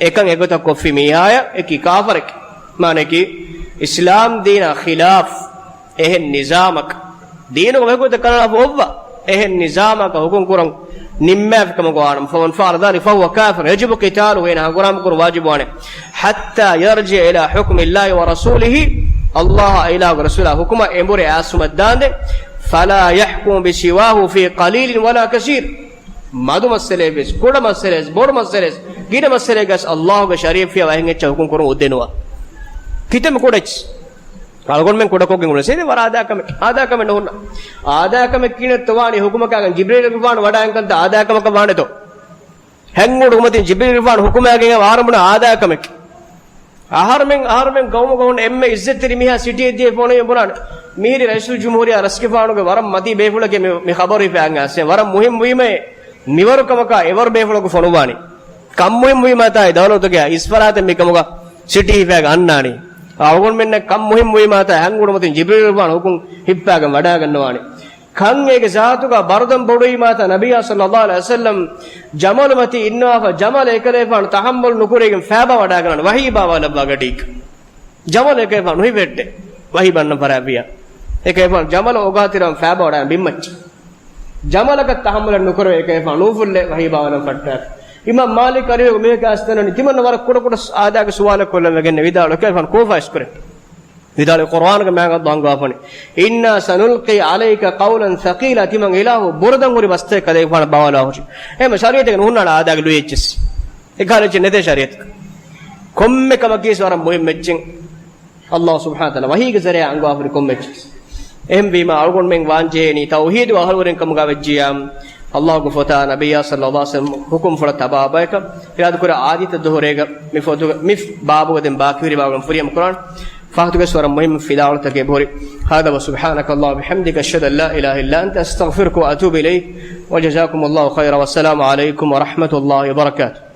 އެކަން އެގޮތަށް ކޮށްފި މީހާޔަށް އެކީ ކާފަރެކޭ. މާނައަކީ، އިސްލާމް ދީނާ ޚިލާފް އެހެން ނިޒާމަކަށް، ދީނުގެ ވަހިކުދަ ކަނާފަ އޮއްވާ އެހެން ނިޒާމަކަށް ހުކުމް ކުރަން ނިންމާފި ކަމަކަށް ވާނަމަ، فمن فعل ذلك فهو كافر يجب قتاله، އޭނާ ހަނގުރާމަ ކުރުން ވާޖިބު ވާނެ. حتى يرجع إلى حكم الله ورسوله، ﷲ އާއި އިލާހުގެ ރަސޫލާ ހުކުމަށް އެނބުރި އައިސްފުމަށް ދާންދެން. فلا يحكم بسواه في قليل ولا كثير. މަދު މައްސަލައެއް ވެސް، ކުޑަ މައްސަލައެއް ވެސް، ބޮޑު މައްސަލައެއް ވެސް، ގިނަ މައްސަލައެއްގަސް ﷲގެ ޝަރީޢަތް ފިޔަވާ އެހެން އެއްޗެއް ހުކުމް ކުރުން އުއްދެނުވާ. ކިތަންމެ ކުޑަ އެއްޗެއް. އަޅުގަނޑުމެން ކުޑަކޮށްގެން އުޅެނީ ވަރަށް އާދައިގެ ކަމެއް. އާދައިގެ ކަމެއް ނުހުންނަ. އާދައިގެ ކަމެއް ކިޔަން އެއްޗެއް ވާނީ ހުކުމަކާގެން ޖިބްރީލްގެފާނު ވަޑައިގެން ކަންތައް އާދައިގެ ކަމަކަށް ވާނެތޯ؟ ހެން އުޑު މަތިން ޖިބްރީލްގެފާނު ހުކުމާގެން އައި ވަރަށް ބުނާ އާދައިގެ ކަމެއް. އަހަރުމެން، އަހަރުމެން ގައުމުގަ ހުންނަ އެންމެ އިއްޒަތްތެރި މީހާ ސިޓީއަށް ދިޔަ ފޯނު ބުނާނެ. މިހިރީ ރައީސުލްޖުމްހޫރިއްޔާ ރަސްގެފާނުގެ ވަރަށް މަތީ ބޭފުޅެކޭ މި، މި ޚަބަރު ހިފައިގެން އައިސް. ވަރަށް މުހިއްމު ވީމައޭ މިވަރު ކަމަކާ އެވަރު ބޭފުޅަކު ފޮނުއްވާނީ. ކަން މުހިއްމުވީމާތާ އެ ދައުލަތުގެ އިސްފަރާތެއް މިކަމުގަ ސިޓީ ހިފައިގެން އަންނާނީ. އަޅުގަނޑުމެންނަށް ކަން މުހިއްމުވީމާތާ ހެން އުޑު މަތިން ޖިބްރީލްގެފާނު ހުކުމް ހިއްޕާގެން ވަޑައިގަންނަވާނީ. ކަން އޭގެ ޒާތުގަ ބަރުދަން ބޮޑުވީމާތާ ނަބިއްޔާ ޞައްލައްލާހު ޢަލައިހި ވަސައްލަމް ޖަމަލު މަތީ އިންނަވާފަ، ޖަމަލަށް އެކަލޭފާނު ތަޙައްމަލު ނުކުރެވިގެން ފައިބާ ވަޑައިގަންނަވާނެ ވަޙީ ބާވާލައްވާ ގަޑީގަ. ޖަމަލަށް އެކަލޭފާނު ނުހިފެއްޓެ ވަޙީ ބަންނަން ފަރާތްވިޔާ. އެކަލޭފާނު ޖަމަލަށް އޮގާތެރިވާން ފައިބާ ވަޑައިގަންނަ ބިންމައްޗަށް. ޖަމަލަކަށް ތަޙައްމަލެއް ނުކުރެވި އެކަލޭފާނު ނޫފުއްލެ ވަޙީ ބާވާލަން ފައްޓާފި. އިމާމް މާލިކް އަރިހުގެ މީހަކާ އަސްތަނަނި ތިމަންނަ ވަރަށް ކުޑަކުޑަ އާދައިގެ ސުވާލެއް ކޮށްލަން ވެގެންނެވި. ވިދާޅު އެކަލޭފާނު ކޯފާ އިސްކުރެއް. ވިދާޅުވި ޤުރްއާނުގެ މާތް ﷲ އަންގަވާފަނި، إنا سنلقي عليك قولا ثقيلا، ތިމަން އިލާހު ބުރަދަން ހުރި ބަސްތަކެއް ކަލޭގެފާނަށް ބާވާލާ ހުށި. އެހެން ޝަރީޢަތެއް ނުހުންނާނެ އާދައިގެ ލުއި އެއްޗެއްސް. އެކަހަލަ އެއްޗެއް ނެތޭ ޝަރީޢަތަކަށް. ކޮންމެ ކަމަކީ ވަރަށް މުހިއްމު އެއްޗެއް. ﷲ ސުބްޙާނަހު ވަތަޢާލާ ވަޙީގެ ޒަރީޢާ އަންގަވާފަ ހުރި ކޮންމެ އެއްޗެއްސް. އެހެންވީމާ، އަޅުގަނޑުމެން ވާންޖެހޭނީ ތައުޙީދު އަހުލުވެރިން ކަމުގަ ވެއްޖިއްޔާ، ﷲގެ ފޮތާ ނަބިއްޔާ ޞައްލައްލާހު ޢަލައިހި ވަސައްލަމް ހުކުމްފުޅަށް ތަބާވާ ބަޔަކަށް. އިރާދަކުރާ އާދިއްތަ ދުހުރޭގަ މި ފޮތުގަ، މި ބާބުގަ ދެން ބާކީ ހުރި ބާބުގަ ފުރިހަމަ ކުރާން. ފާހަގަވެސް ވަރަށް މުހިއްމު ފިލާވަޅުތަކެއް އެބަހުރި. هذا وسبحانك اللهم وبحمدك أشهد أن لا إله إلا أنت أستغفرك وأتوب إليك وجزاكم الله خيرا والسلام عليكم ورحمة الله وبركاته.